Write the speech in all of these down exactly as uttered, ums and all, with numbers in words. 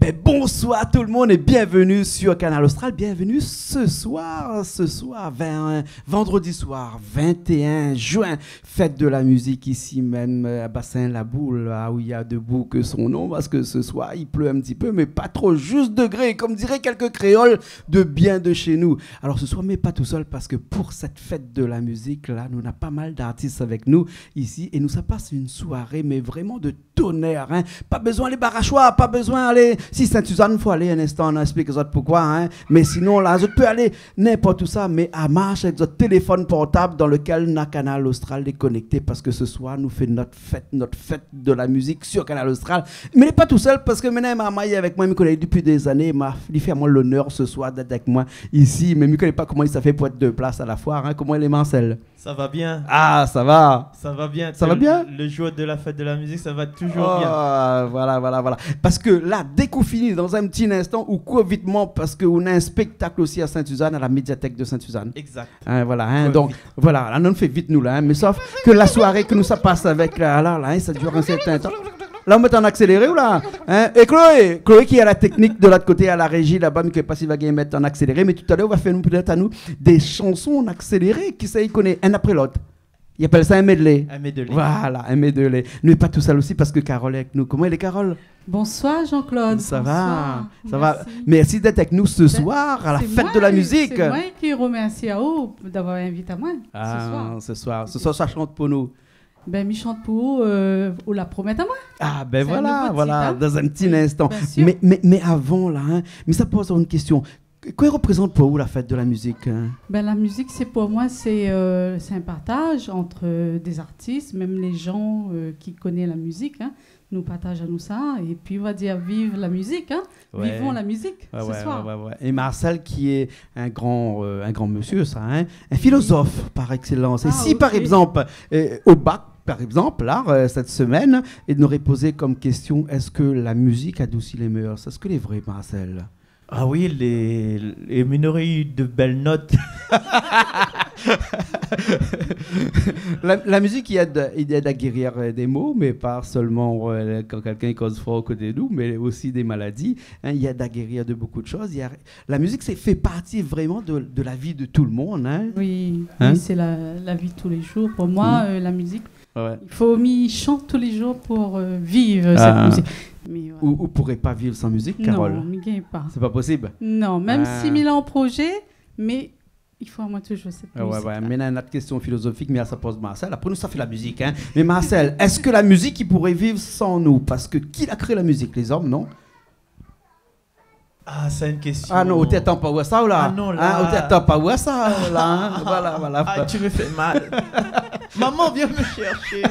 Et bonsoir tout le monde et bienvenue sur Kanal Austral. Bienvenue ce soir, ce soir, vingt, vendredi soir, vingt et un juin, fête de la musique ici même, euh, à Bassin la Boule, là où il y a de boue que son nom, parce que ce soir, il pleut un petit peu, mais pas trop, juste degré, comme diraient quelques créoles de bien de chez nous. Alors ce soir, mais pas tout seul, parce que pour cette fête de la musique, là, nou na pas mal d'artistes avec nous ici, et nou sa pass une soirée, mais vraiment de tonnerre, hein. Pa bezoin alé bar Achoir, pa bezoin alé, si Sainte-Suzanne, fo alé in instan, nou ésplik azot poukoi, hein. Mé sinon, la, zot i pé alé ninport ousa, mé a marsh avèk zot téléfone portab dan lekèl na Kanal Austral lé konekté, parske se soir, nou fé nout fèt, nout fèt de la mizik sur Kanal Austral. Mé lé pa tousèl, parske mi néna in marmay avèk moin, mi koné dopi dé zané, ma, li fé amoin lonèr se soir d'èt avèk moin isi, mé mi koné pa koman li sa fé pou èt dé plas a la foi, hein. Koman i lé, Marcel ? Ça va bien. Ah, ça va. Ça va bien. Ça va bien ? Le, le jour de la fête de la musique, ça va toujours bien. Oh, voilà, voilà, voilà. Parske la, dé k'ou fini, dan in ti instan, ou kour vitman, parske ou na in spéktak osi a Sainte-Suzanne, à la médiathèque de Sainte-Suzanne. Exact. Hein, voilà, hein, kour vit. Donk, voilà, la, nou fé vit, nou, la, hein, mé sof ke la soiré ke nou sa pass avèk, la, la, la, hein, sa i dir in sèrtin tan. La, ou mèt an akséléré, ou la ? Hein ? É Chloé, Chloé ki lé a la teknik de lot koté, a la réji laba, mi koné pa si va gingn mèt an akséléré, mé talèr, ou va fé nou, pétèt anou, dé shanson an akséléré, kisa i koné, inn apré lot. I apèl sa in medley. In medley. Voilà, in medley. Nou lé pa tousèl osi parske Carole lé avèk nou. Koman i lé, Carole ? Bonsoir Jean-Claude. Ça va ? Bonsoir. Ça va ? Merci. Merci d'être avec nous ce soir à la fête de la musique. Ben, c'est moi, c'est moi qui remercie aou d'avoir invité amoin ce soir. Ah, ce soir. Ce soir, sa shant pou nou. Ben, mi shant pou ou, euh, ou la promèt amoin. Ah, ben voilà, voilà, dans un petit instant. C'est un nouveau titre, hein ? Oui, bien sûr. Mé, mé, mé avan, la, hein, mi sa poz aou in késtion. Kosa i reprézant pou ou la fête de la musique, hein ? Ben, la musique, c'est, pour moi, c'est, euh, c'est un partage entre, euh, des artistes, même les gens, euh, qui connaissent la musique, hein. Nou partaz anou sa, épi nou va dir vive la musique, hein. Ouais. Vivons la musique ce soir. Ouais, ouais, ouais, ouais. Et Marcel, qui est un grand, euh, un grand monsieur, ça, hein, un philosophe par excellence. Ah, ok. Et si, par exemple, euh, au bac, par exemple, là, euh, cette semaine, il nous aurait posé comme question, est-ce que la musique adoucit les mœurs ? Est-ce que c'est vrai, Marcel ? Ah oui, les, les, mi noré u de bèl not. La, la musique, i èd, i èd à guérir, euh, des maux, mais pas seulement, euh, quand quelqu'un i koz for koté nou, mais aussi des maladies, hein, i èd à guérir de beaucoup de choses. Il y a, la musique, c'est, fait partie vraiment de, de la vie de tout le monde, hein. Oui, hein ? Oui, c'est la, la vie de tous les jours. Pour moi, euh, la musique, ouais. Il faut mi shant tous les jours pour, euh, vivre cette musique. Ah. Mais voilà. Ou, ou pouré pa viv san mizik, Carole ? Non, mi gingn pa. C'est pas possible. Non, même si mi lé an projé, mé i fo amoin toujour sèt mizik-la. Ah ouais, ouais. Mé na in ot késtion filozofik, mé sa i poz Marcel. Apré nou sa fé la mizik, hein. Mé Marcel, èske la mizik i pouré viv san nou ? Parske ki la kréé la mizik ? Lézom, non ? Ah, sa in késtion. Ah non, ou té atann pa oir sa, ou la ? Ah non, la. Hein, ou té atann pa oir sa, la, hein ? Voilà, voilà. Ah, tu me fais mal. Maman, viens me chercher.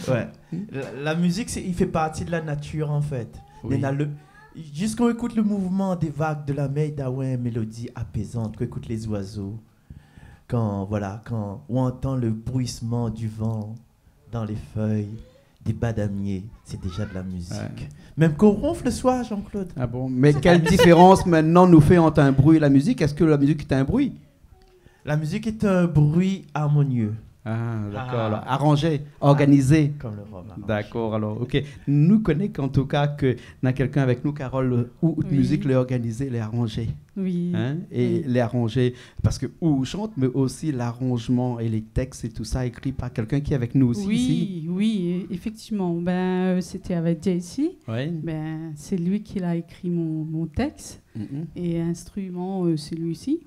Ouais. La, la musique, c'est, il fait partie de la nature, en fait. Oui. Néna le, juste quand on écoute le mouvement des vagues de la mer, i done aou in mélodi apézant, kan ou ékout lé zoizo, kan, voilà, kan ou antann le bruissement du vent, dans les feuilles, des badamiers, c'est déjà de la musique. Ouais. Même quand on ronfle le soir, Jean-Claude. Ah bon ? Mé kèl diférans mintnan nou fé ant in bri é la mizik ? Èske la mizik lé in bri ? La musique est un bruit harmonieux. Ah, d'accord, alors. Arrangé, organisé. Ah, comme le rhum arrangé. D'accord, alors, ok. Nou koné an tou ka ke na kèlkin avèk nou, Carole, ou, out mizik lé organizé, lé aranjé. Oui. Hein ? Oui. É lé aranjé, parske ou shant, mé osi laranjman é lé tèks é tousa ékri par kèlkin ki lé avèk nou osi isi. Oui, oui, é-, éfèktivman. Ben, euh, sété avèk J C. Oui. Ben, sé li ki la ékri mon, mon tèks. Mhm. É instriman, euh, sé li osi.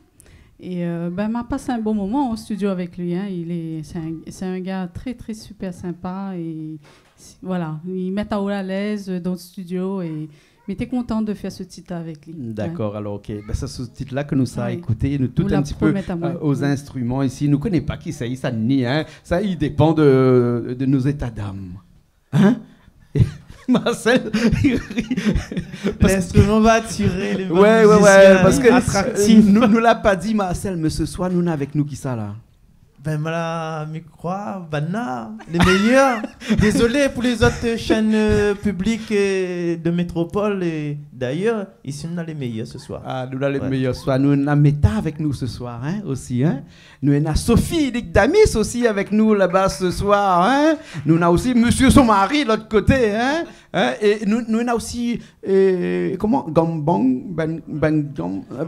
É, euh, ben, ma pass in bon moman o studio avèk li, hein. Il est, c'est un, c'est un gars très, très super sympa é si, voilà, li mèt aou alèz, euh, dan le studio é mi té kontan de fèr se tit-la avèk li. D'accord, alors, ok. Ben, sé se tit-la ke nou sa ékouté. Nou tout in ti pé, euh, aux instruments ici. Ou la promèt amoin. Nou koné pa kisa i sava ni, hein. Sa i dépan de, de nos états d'âme. Hein ? Marcel, i ri. L'instrument va attirer les bons musiciens attractifs. Ouais, ouais, ouais, parske nou, nou la pa di, Marcel, mé se soir, nou néna avèk nou kisa, la ? Ben, voilà, mi kroi, banna, lé méyèr. Dézolé pou lé zot, euh, shèn, euh, piblik, euh, de métropol é d'ayèr, isi, nou néna lé méyèr se soir. Ah, nou néna lé méyèr se soir. Nou néna Meta avèk nou se soir, hein, osi, hein. Nou néna Sophie Ligdamis osi avèk nou laba se soir, hein. Nou néna osi Monsieur son mari lot koté, hein. Hein, é nou, nou néna osi, euh, koman, Gambang, Ben, Ben Gam, euh,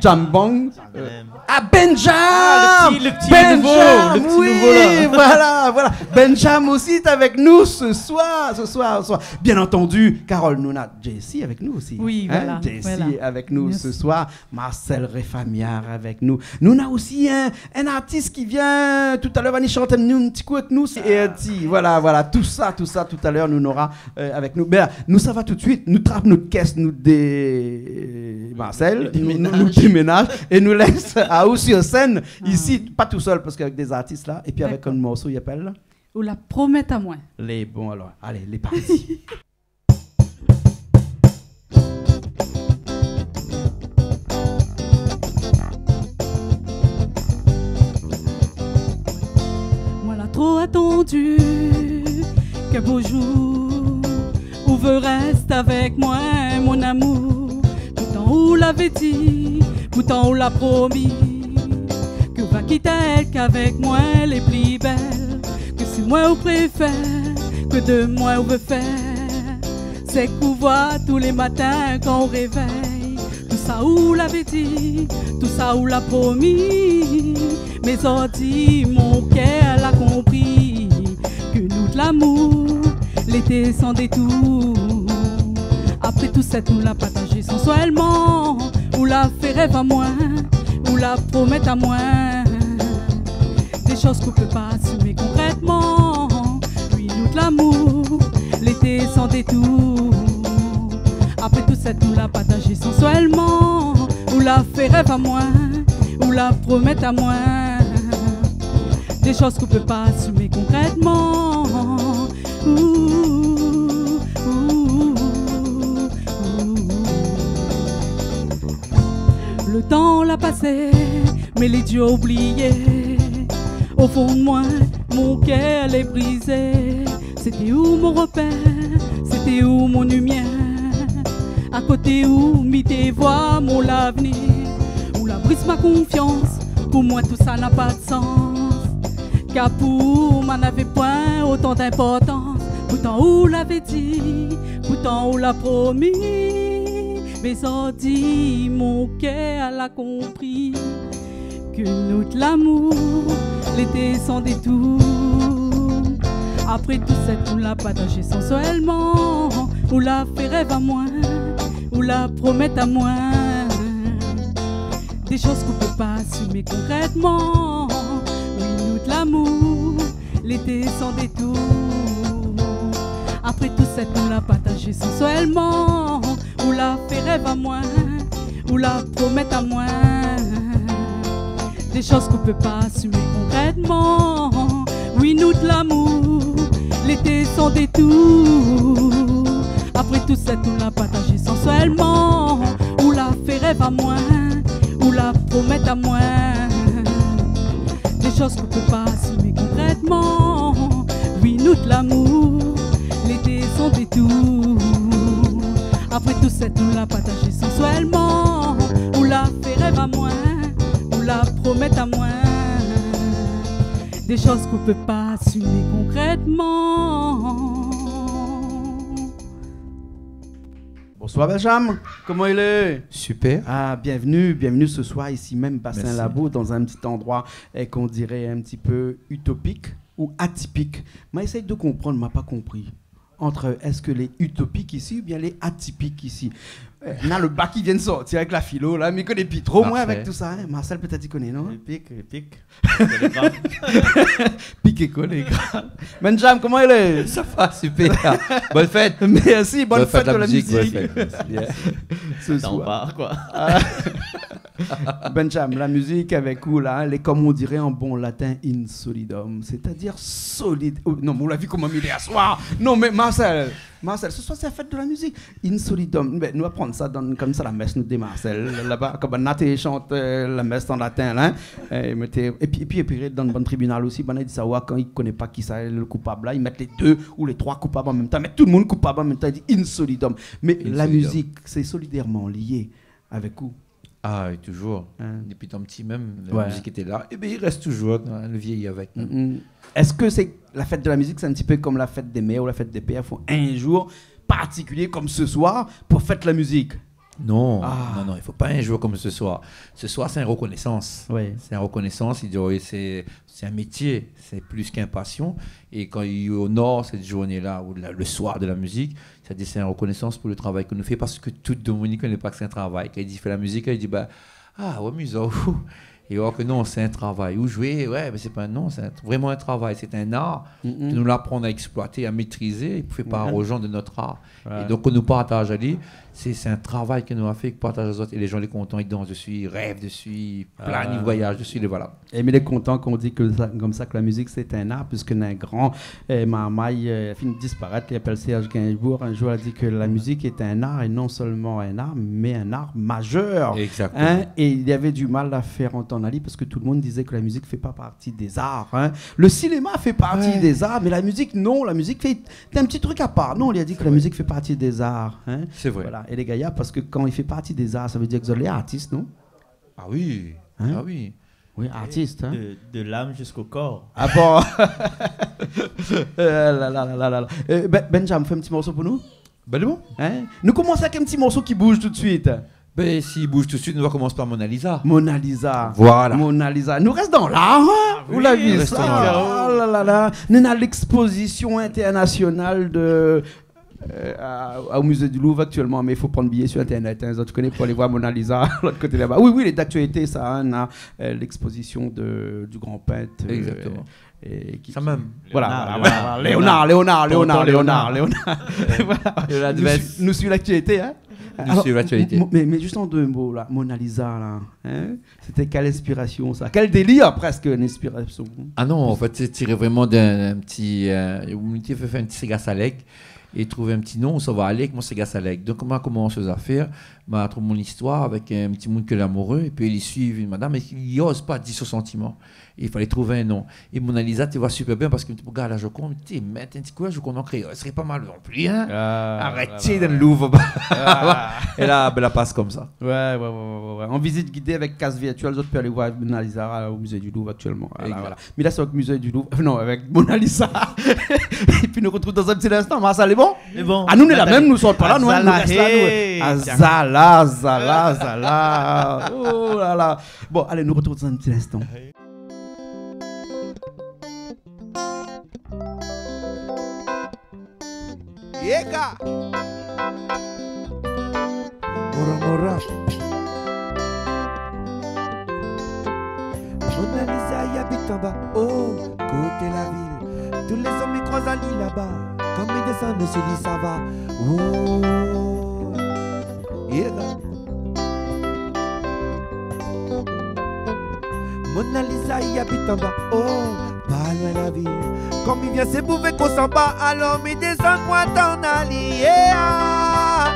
Jambang, euh, ah, Benjam ! Ah, le petit, le petit nouveau, le petit nouveau, là. Oui, voilà, voilà. Benjam osi lé avèk nou se soir, se soir, se soir. Bien entendu, Carole, nou néna Jessie avèk nou osi. Oui, hein, voilà, Jessie avèk nou se soir. Marcel Refamiar avèk nou. Nou néna osi in, in artis ki vien talèr, va ni shant in ti kou avèk nou. Sé, euh, ti, voilà, voilà, tout sa, tout sa, talèr, nou nora, euh, avèk nou. Ben, nou sava tout suit, nou trap nout kès, nou dé-, euh, Marcel, nou, nou, nou déménaz é nou lès aou sur sèn, isi, pa tousèl, parske avèk dé zartis la, épi avèk in morso i apèl Ou la promèt amoin. Lé bon, alor. Alé, lé parti. Moin la tro atann k'in bo zour ou vé rès avèk moin, mon amour. Poutan ou lavé di, poutan ou la promi, ke va kit èl k'avèk moin lé pli bèl, ke sé moin ou préfèr, ke de moin ou vé fèr. Sé k'ou voi tou lé matin kan ou révèy. Tout sa ou lavé di, tout sa ou la promi. Mé zordi mon kèr la konpri ke nout lamour lété san détour. Apré tout sèt nou la partazé sansuèlman, ou la fé rèv amoin, ou la promèt amoin dé shoz k'ou pé pa asimé konkrètman. Oui, nout lamour lété san détour. Apré tout sèt nou la partazé sansuèlman, ou la fé rèv amoin, ou la promèt amoin dé shoz k'ou pé pa asimé konkrètman. Ouh, ouh, ouh, ouh. Le tan la pasé, mé lé di oublié. O fon de moin, mon kèr lé brizé. Sété ou mon repèr, sété ou mon limièr. Akoté ou mi té voi mon lavenir. Ou la bris ma konfians, pou moin tout sa na pa de sans. Kar pou ou ma navé poin otan d'inportans. Poutan ou lavé di, poutan ou la promi. Mé zordi mon kèr la konpri ke nout lamour lété san détour. Apré tout sèt nou la partazé sansuèlman, ou la fé rèv amoin, ou la promèt amoin dé shoz k'ou pé pa asimé konkrètman. Oui, nout lamour lété san détour. Apré tout sèt nou la partazé sansuèlman, ou la fé rèv amoin, ou la promèt amoin dé shoz k'ou pé pa asimé konkrètman. Oui, nout lamour lété san détour. Apré tout sèt nou la partazé sansuèlman, ou la fé rèv amoin, ou la promèt amoin dé shoz k'ou pé pa asimé konkrètman. Oui, nout lamour lété san détour. Apré tout sèt nou la partazé sansuèlman, ou la fé rèv amoin, ou la promèt amoin dé shoz k'ou pé pa asimé konkrètman. Bonsoir Benjam, koman i lé ? Super. Ah, bienvenue, bienvenue ce soir ici même, Bassin Labou, dans un petit endroit, eh, qu'on dirait un petit peu utopique ou atypique. Ma éséy de konprann, ma pa konpri. Entre, èske lé utopik isi oubien lé atipik isi ? Euh, na le bac ki vien de sortir avèk la filo la, mi koné pi tro, moin, avèk tout sa, hein. Marcel, pétèt i koné, non ? Épique, épique. Pik é kolé, grav. Benjam, koman i lé ? Sa va, super. Bonne fête. Merci, bonne fête de la musique. Bonne fête, la musique, bonne fête. Yeah. Ce soir. Attends, bah, quoi. Ah. Benjam, la mizik avèk ou la, lé, comme on dirait en bon latin, in solidum, c'est-à-dire solide. Oh, non, mé ou la vi koman mi lé aswar. Non, mé Marcel, Marcel, ce soir c'est la fête de la musique. In solidum. Ben, nou aprann sa dann konmsa la mès, nou dé Marsèl laba, kan banna té shant, euh, la mès an latin la, hein. Euh, mé té, épi, épi, épi dan bann tribinal osi, banna i di sa, wa, kan i koné pa kisa lé le koupab la, i mèt lé dé ou lé troi koupab an mèm tan, i mèt tout le moun koupab an mèm tan, i di in solidum. In solidum. Mé la mizik, sé solidèrman lié avèk ou. Ah oui, toujours. Hein. Dopi tan pti mèm, la mizik lété la. Ouais. É bin, i rès toujours, hein, li vyéyi avèk, hein. Mm, mm. Èske sé, la fèt de la mizik, sé in ti pé konm la fèt dé mèr ou la fèt dé pèr, fo in zour partikilié konm se soir pou fèt la mizik ? Non, non, non, i fo pa in zour konm se soir. Ah. Se soir, sé in rekonésans. Oui. Sé in rekonésans, i di, oui, sé, sé in métié, sé plis k'in pasion. É kan i onor sèt zourné-la, ou la, le soir de la mizik, sa di, sé in rekonésans pou le travay ke nou fé, parske tout domoun i koné pa ke sé in travay. Kan i di fé la mizik, i di, ba, ah, ouais, mé sa, ouh. É alor ke non, sé in travay. Ou zoué, ouais, mé sé pa, non, sé in, vréman in travay, sé in ar ke nou aprann a èksploité, a métrizé, é pou fé par o zan de nout ar. Ouais. É donk, ke nou partaz ali, sé, sé in travay ke nou la fé, ke partaz azot, é lé zan lé kontan, i dans desi, i rèv desi, i plane, i voyaz desi, é voilà. É mi lé kontan kan ou di ke sa, konmsa, ke la mizik sé in ar, piske néna in gran, euh, marmay, euh, fine disparèt, li apèl Serge Gainsbourg. In zour, la di ke la mizik lé in ar, é non sèlman in ar, mé in ar mazèr. Exactement. Hein ? É li lavé du mal a fé antann ali, parske tout le moun i di ke la mizik fé pa parti dé zar, hein. Le sinéma fé parti dé zar, mé la mizik, non, la mizik fé, sé in ti truk a par. Non, li la di ke la mizik fé parti dé zar, hein. Sé vré. Voilà. É lé gayar, parske kan i fé parti dé zar, sa vé dir ke zot lé artis, non ? Ah oui. Hein ? Ah oui. Oui, artis, hein. De, de l'âme jusqu'au corps. Ah bon ? Euh, la, la, la, la, la. Euh, Ben-, Benjam, fé in ti morso pou nou. Ben, lé bon. Hein ? Nou komans avèk in ti morso ki bouz tout de suit. Ben, si i bouz tout de suit, nou va komans par Mona Lisa. Mona Lisa. Voilà. Mona Lisa. Nou rès dan lar, hein ? Ah oui, rès dan lar. Ou la vi sa ? Oh la la la. Nou néna lékspozision intèrnasional de euh, a, a, au Musée du Louvre aktièlman, mé i fo pran biyé sur Internet, hein, zot i koné, pou alé voir Mona Lisa, lot koté laba. Oui, oui, lé d'aktualité, sa, hein, na, euh, lékspozision de, du gran pint, euh, é ki, sa mèm. Voilà, Léonard, voilà, voilà, Léonard, Léonard, Léonard. Tonton Léonard, Léonard. Voilà. Léonard de Vinci. Nou sui-, nou suiv l'aktualité, hein. Nou suiv l'aktualité. Alor, m-, m-, mé, mé zis an dé mo, la, Mona Lisa, la, hein, sété kèl inspirasion, sa ? Kèl délir, prèsk, in inspirasion ? Ah non, an fèt, sé tiré vréman d'in, in ti, euh, ou té fé, fé in ti séga salèg, é trouv in ti non, sa va alé avèk mon séga salèg. Donk, ma komans zafèr, ma trouv mon istoir avèk in ti moun ke lé amouré, épi li suiv in madam, é li oz pa di son santiman. É i falé trouv in non. É Mona Lisa té va super bien, parske té pou gard la Joconde, té mèt in ti kou la Joconde an kréol, sré pa mal non pli, hein ? Ah, arèt, voilà, ouais, dan le Louvre. Ah. É la, ben, la pas konmsa. Ouais, ouais, ouais. An vizit gidé avèk kas virtuèl, zot i pé alé voir Mona Lisa, euh, au Musée du Louvre aktièlman. Voilà, voilà. Exact. Mé la, sé avèk Musée du Louvre. Non, avèk Mona Lisa. Épi nou artrouv dan in ti instan. Marcel, lé bon ? Lé bon. Ah, nou, nou lé la mèm, nou sort pa la, nou, hein, nou rès la, nou. Ah, zala, zala, zala. Oh la la. Bon, alé, nou artrouv dan in ti instan. Yéka. Mora, mora. Mona Lisa i abit anba, o koté la vil. Tout lé zom i kroiz ali laba. Kan mi désann osi li sava. Ouh. Yéka. Mona Lisa i abit anba, o, pa loin la vil. Kom i vien sé bouvé kosamba, alor mi désann pou atann ali, yeah.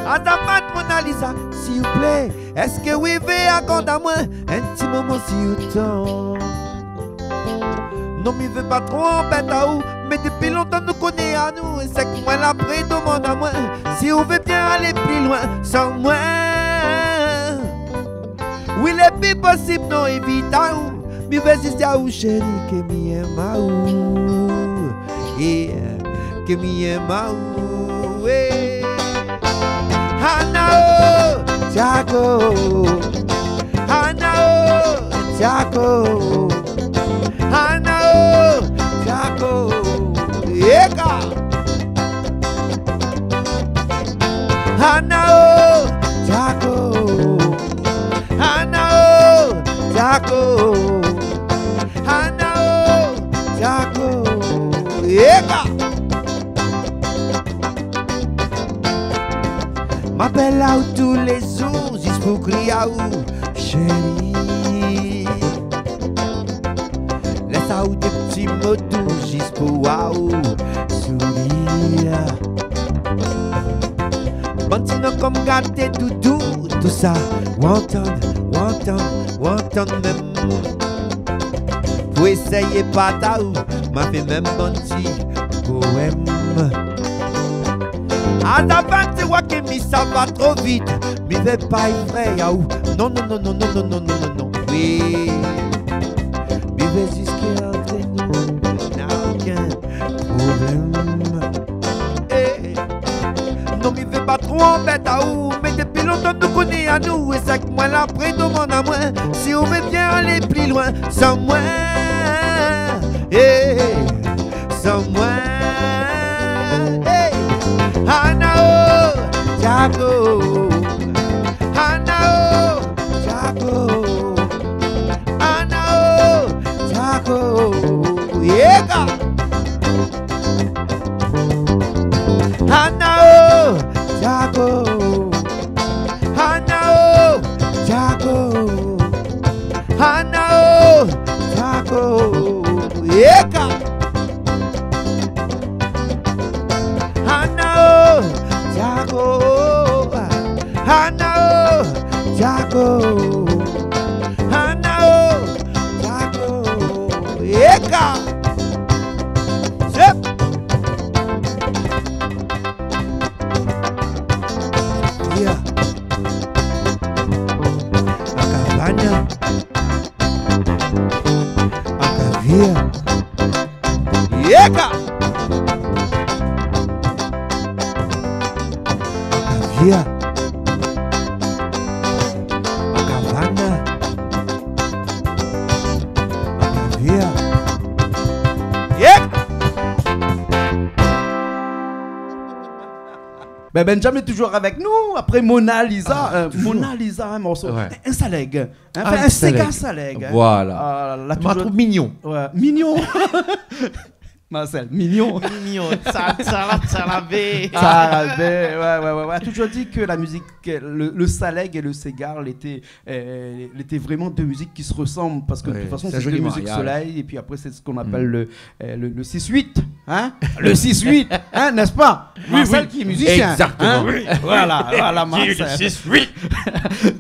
Azafat, Mona Lisa, siouplé, èske ou i vé akord amoin in ti moman si ou tan ? Non, mi vé pa tro anbèt aou, mé dopi lontan nou koné anou, é sé ke moin la prédomann amoin, si ou vé bien alé pli loin san moin. Oui, lé pi posib, non, évit aou, mi vé zis di aou, shéri, ke mi èm aou, é ke mi èm aou, é. Ana o, Tiago. Ana o, Tiago. Ana o, Tiago. Yéka. Ana o, Tiago. Ana o, Tiago. Ana o, Tiago. Yéka. M'apèl aou tou lé zour, zis pou kri aou, shéri. Lès aou dé ti mo dou, zis pou aou sourir. Bann Sinon, konm gaté doudou, tousa, ou antann, ou antann, ou antann mèm. Pou éséyé pa taou, ma fé mèm bann ti poèm. Azafin, ti wa ke mi sava tro vit, mi vé pa éfréy aou. Non, non, non. Wi. Mi vé zis ke antré nou, na okin problèm. Eh. Non, mi vé pa tro anbèt aou, mé dépi lontan nou koné anou. É sak mwin la, apré, domann amwin si ou vé bien alé pli lwin san mwin. Eh, san mwin. Eh, Anao Diago, Anao Diago, Anao Diago. Yéka. Anao Diago, Anao Diago, Anao Diago. Yéka. Anao Diago, Anao Diago, Anao Diago. Yéka. Sep. Yeah. Akavana. Akavia. Yéka. Akavia. Akavana. Akavia. Yéka. Ben, Benjam lé toujour avèk nou. Apré Mona Lisa, ah, euh, toujour. Mona Lisa, in morso. Ouais. In, in salèg. Hein, ah, in séga salèg. Voilà. Ah, la, ma toujour trouv mignon. Ouais, mignon. Marcel, mignon. Mignon. Sa, sa, sa la bé. Sa la bé, ouais, ouais, ouais, ouais. Toujour di ke la mizik, le, le salèg é le séga, lété, euh, lété vréman dé mizik ki se resanm, parske de tout fason, sé dé mizik solèy, é pi apré, sé sak i apèl le, euh, le, le six huit, hein ? Le six huit, hein, n'est-ce pas ? Oui, Marcel oui. Ki lé mizisien, exactement. Hein ? Oui, oui. Voilà, voilà, Marcel. Di le six huit.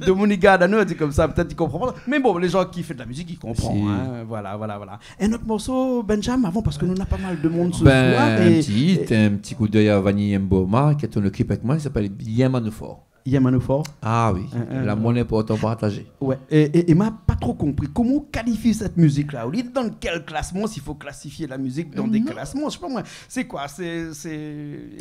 Dominique Gardano la di konmsa, pétèt i konpran pa. Mé bon, lé jan ki fé de la mizik, i konpran, hein. Voilà, voilà, voilà. In ot morso, Benjam, avan, parske nou na pa mal de moun se soir, é, in ti, é in ti kou d'èy a Vanille Mboma, ki la tourn le klip avèk mwin, i apèl Yemanofor. Yemanofor. Ah oui, l'amour est important à partager. Ouais, é, é, é ma pa tro konpri, koman ou kalifié sèt mizik-la ? Ou lé dan kèl klasman, si fo klasifié la mizik dan dé klasman, mi koné pa mwin. Sé koi ? Sé, sé,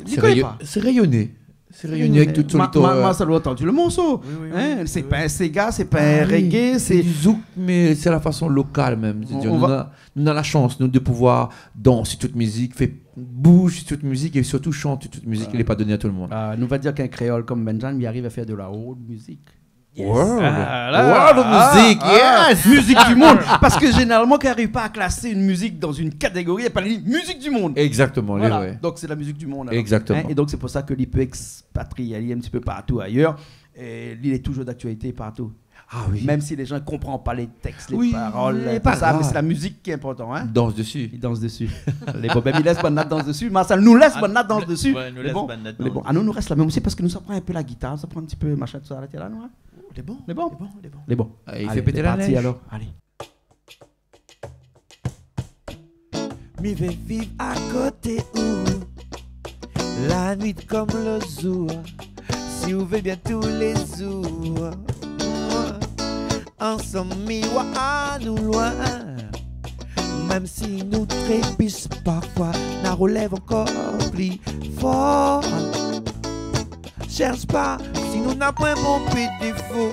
mi koné pa. Sé rényoné. Sé rényoné avèk tout, tout, ma, ma, euh, ma, sa doi antann le morso. Oui, oui, oui. Hein, sé pa in séga, sé pa in reggae, sé du zouk, mé sé la fason lokal mèm. Sé dir, nou na, nou na la shans, nou, de pouvoir dans tout mizik, fé bouz tout mizik é sirtou shant tout mizik, lé pa doné a tout le moun. Ah, nou va dir k'in kréol konm Benjam, li ariv a fèr de la world music. Yes. World. Ah, la, world music, ah, yes. Mizik du mond. Parske zénéralman, kan i ariv pa a klasé in mizik dan in katégori, i apèl ali mizik du mond. Exactement, ouais. Voilà. Donk sé la mizik du mond, alor. Exactement. Hein, é donk sé pou sa ke li pé ékspatrié in ti pé partou ayèr. É li lé toujour d'aktialité partou. Ah oui. Mèm si lé jan i konpran pa lé tèks, lé parol, tousa, mé sé la mizik ki lé inportan, hein. Dans dessus. I dans dessus. Lé bon, ben, i lès banna dans dessus. Marcel, nou lès banna dans dessus. Ouais, nou lès banna dans dessus. Lé bon. Ah non, nou rès la mèm osi parske nou sa pran in pé la gitar, sa pran in ti pé machin, tousa, la, té la, nou, hein. Lé bon. Lé bon. Lé bon, lé bon. Lé bon. Alé, fé pété la nèj alor. Alé. Mi vé viv a koté ou, la nuit konm le zour, si ou vé bien tou lé zour. Ansanm mi oi anou lwin, mèm si nou trépis parfoi, na relèv ankor pli for. Shèrsh pa si nou na poin bonpé défo,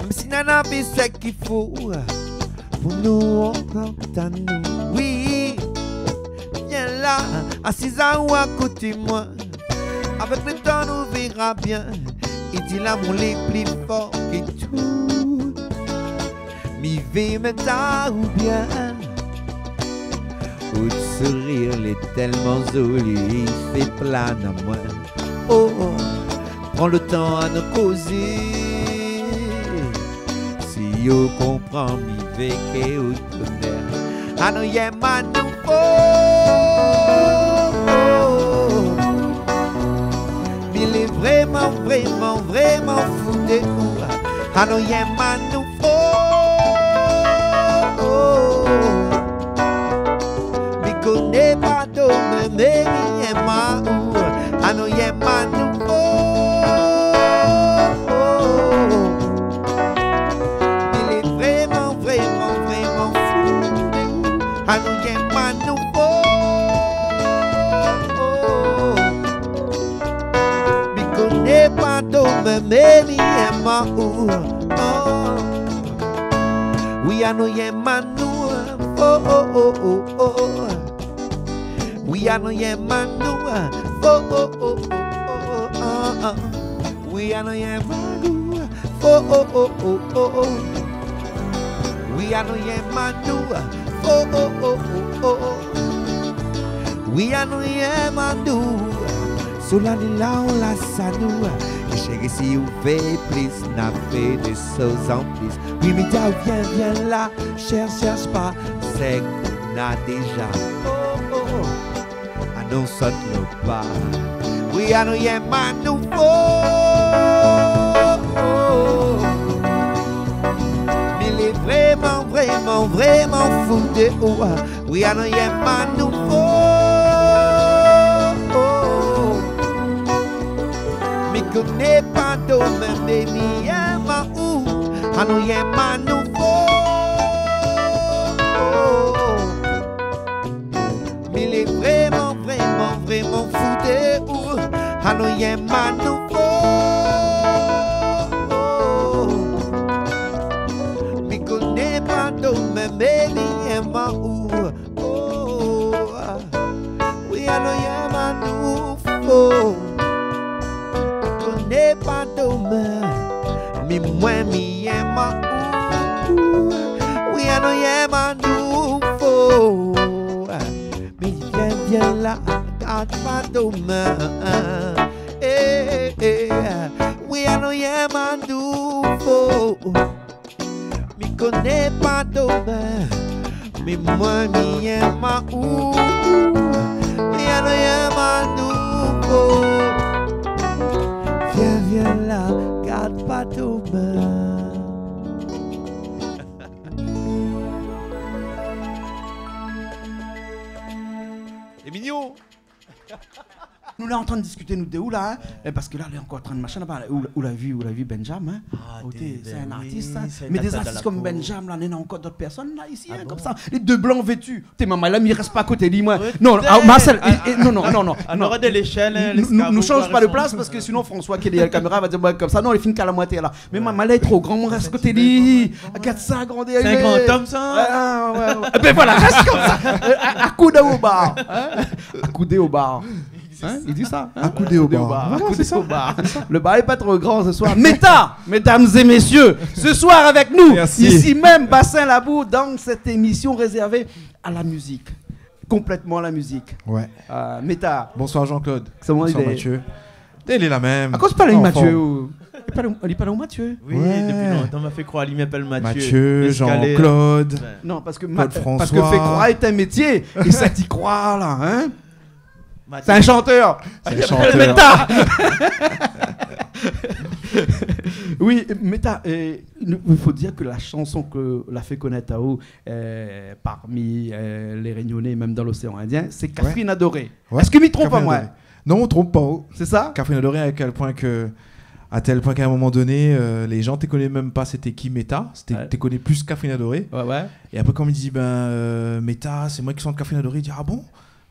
mèm si nana vé sèk i fo pou nou antann anou. Oui, vien la, asiz aou a koté mwin. Avèk le tan nou vèra bien. I di lamour lé pli for ke tout. Mi vé mèt aou bien. Out sourir lé tèlman zoli, i fé plane amwin. Oh, pran le tan anou kozé. Si ou konpran, mi vé ke out bonèr. Anou yèm anou for. Mi lé vréman, Vréman, vréman fou de ou. Anou yèm anou fo. Mi koné pa domin, mé mi yèm aou. Anou yèm anou fo. Mi lé vréman, vréman, vréman fou de ou. Anou yèm anou fo. Mi koné pa domin, mé mi yèm aou. Oh. Oui, anou yèm anou fo. Oui, anou yèm anou fo. Oui, anou yèm anou fo. Oui, anou yèm anou fo. Oui, anou yèm anou. Solèy la, ou la sa nou. É shéri, si ou vé plis, na fé dé shoz an plis. Oui, mi di aou, vien, vien la. Shèrsh, shèrsh pa, sé k'ou na déza. Oh, oh, oh. Anou sot lo pa. Oui, anou yèm anou fo. Mi lé vréman, vréman, vréman fou de ou. Oui, anou yèm anou fo. Mi koné pa domin, mé mi yèm aou. Anou yèm anou fo. Mi lé vréman, vréman, vréman fou de ou. Anou yèm anou fo. Mi koné pa domin, mé mi yèm aou. Oh, oui, anou yèm anou fo. Mi koné pa domin, mé moin mi yèm aou. Oui, anou yèm anou fo. Mi vien, vien la, gard pa domin. Eh, eh, oui, anou yèm anou fo. Mi koné pa domin, mé moin mi yèm aou. Mi yèm anou. Vien, vien la, gard pa domin. Lé mignon. Nou lé antrin diskité, nou, de ou la, hein ? Eh, parske la, lé ankor antrin machin laba. Ou la, ou la vi, ou la vi Benjam, hein ? Ah, oté, sé in artis, hein. Mé dé artis konm Benjam la, néna ankor dot pèrsone la, isi, hein, konmsa. Lé dé blan vétu. Té, momon la, mi rès pa koté li, moin. Non, ah, Marcel, non, non, non, non. Nou, nou shanj pa de plas, parske sinon François ki lé dèrièr la kaméra va dir, ouais, konmsa, non, li fine kal amoin atèr la. Mé momon la lé tro gran, mon rès koté li. Gard sa, grandèr. Sé in gran zom, sa. Ouais, ouais, ouais. Eh ben voilà, rès konmsa. Euh, a, akoudé o bar. Hein ? Akoudé o bar. Hein ? Li di sa, hein ? Akoudé o bar. Voilà, sé sa. Akoudé o bar. Lo bar lé pa tro gran se soir. Meta, mesdames et messieurs, ce soir avec nous, ici même, Bassin Labou, dans cette émission réservée à la musique. Complètement à la musique. Ouais. Euh, Meta. Bonsoir Jean-Claude. Bonsoir Mathieu. Té, li lé la mèm. Akoz pa li Mathieu, ou ? Li lé pa la, li lé pa la, Mathieu. Oui, dopi lontan ma fé kroir li m'apèl Mathieu. Mathieu, Jean-Claude. Non, parske Claude François. Parske fé kroir lé in métié. É sa té i kroi la, hein ? Sé in shantèr. Sé in shantèr. Meta. Oui, Meta, euh, nou, i fo dir ke la shanson ke la fé konèt aou, euh, parmi, euh, lé Rényoné, mèm dan l'oséan Indien, sé Kafrine Adoré. Ouais. Èske mi tronp pa, moin ? Kafrine Adoré. Non, ou tronp pa, oh. Sé sa ? Kafrine Adoré, a kèl poin ke, a tèl poin k'a in moman doné, euh, lé jan té koné mèm pa sété ki Meta, sété, té koné plis Kafrine Adoré. Ouais, ouais. É apré, kan mi di, ben, euh, Meta, sé moin ki shant Kafrine Adoré, i di, ah bon ?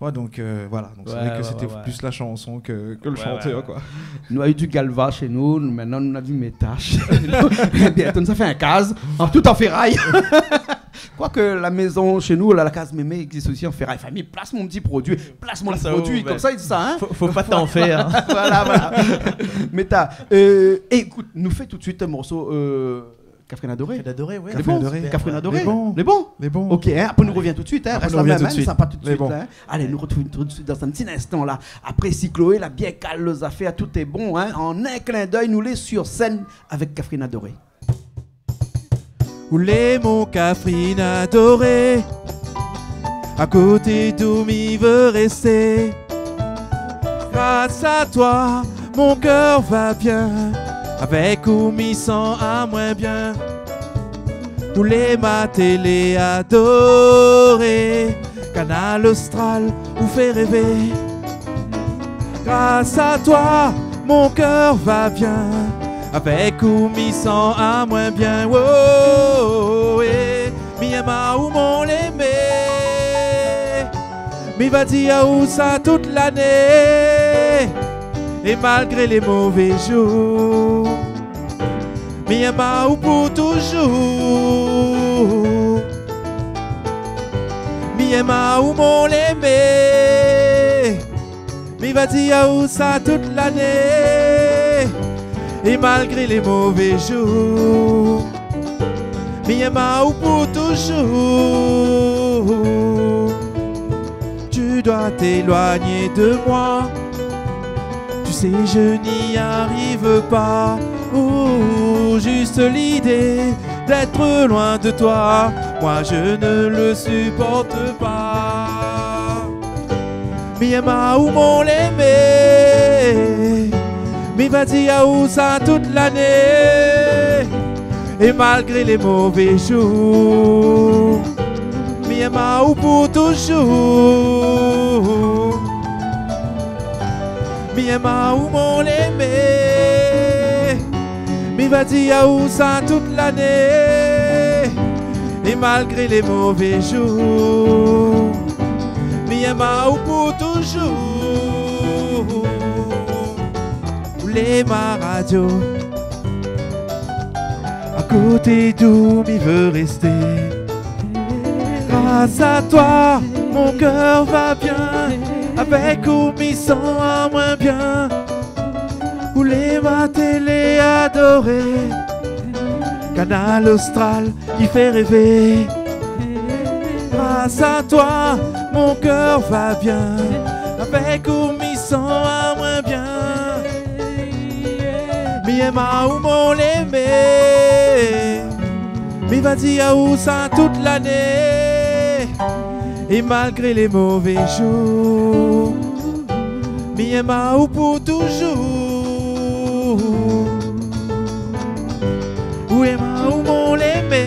Ouais, donk, euh, voilà. Donk, sé vré ke sété plis la shanson ke, ke lo shantèr, koi. Nou la u du Galva shé nou, nou, mintnan nou la vi Meta shé nou. Bientô nou sa fé in kaz, an, tout an féray. Koike la mézon shé nou la, la kaz mémé i égzis osi an féray. Fami, plas mon ti produi, plas mon produi, konmsa i di sa, hein. Fo, fo pa t'en faire. Voilà, voilà. Meta, euh, ékout, nou fé tout suit in morso, euh, Kafrine Adoré. Kafrine Adoré, oui. Kafrine Adoré. Lé bon. Lé bon. Lé bon. Ok, hein, apré nou rovien tout suit, hein. Rès la mèm, hein, nou sava pa tout suit, hein. Alé, nou artrouv tout suit dan in ti instan la. Apré, si Chloé la bien kal lo zafèr, tout lé bon, hein. An in klin d'èy, nou lé sur sèn avèk Kafrine Adoré. Ou lé mon Kafrine Adoré, a koté d'ou mi vé rèsté. Gras a toi, mon kèr va bien. Avèk ou mi san amoin bien. Ou lé ma télé adoré. Kanal Austral, ou fé révé. Gras a toi, mon kèr va bien. Avèk ou mi san amoin bien. Oh, oh, oh, eh. Mi èm aou, mon lémé. Mi va dir aou sa tout lané. É malgré lé mové zour, mi èm aou pou touzour. Mi èm aou, mon lémé. Mi va dir aou sa tout lané. É malgré lé mové zour, mi èm aou pou touzour. Tu dois t'éloigner de moi. Tu sais, je n'y arrive pas. Ou juste l'idée d'être loin de toi, moi je ne le supporte pas. Mi èm aou, mon lémé. Mi va dir aou sa tout lané. É malgré lé mové zour, mi èm aou pou touzour. Mi èm aou, mon lémé. Mi va dir aou sa tout lané. É malgré lé mové zour, mi èm aou pou touzour. Ou lé ma radio, akoté d'ou mi vé résté. Gras a toi, mon kèr va bien. Avèk ou mi san amoin bien. Ou lé ma télé adoré. Kanal Austral, i fé révé. Gras a toi, mon kèr va bien. Avèk ou mi san amoin bien. Mi èm aou, mon lémé. Mi va dir aou sa tout lané. É malgré lé mové zour, mi èm aou pou touzour. Ou èm aou, mon lémé.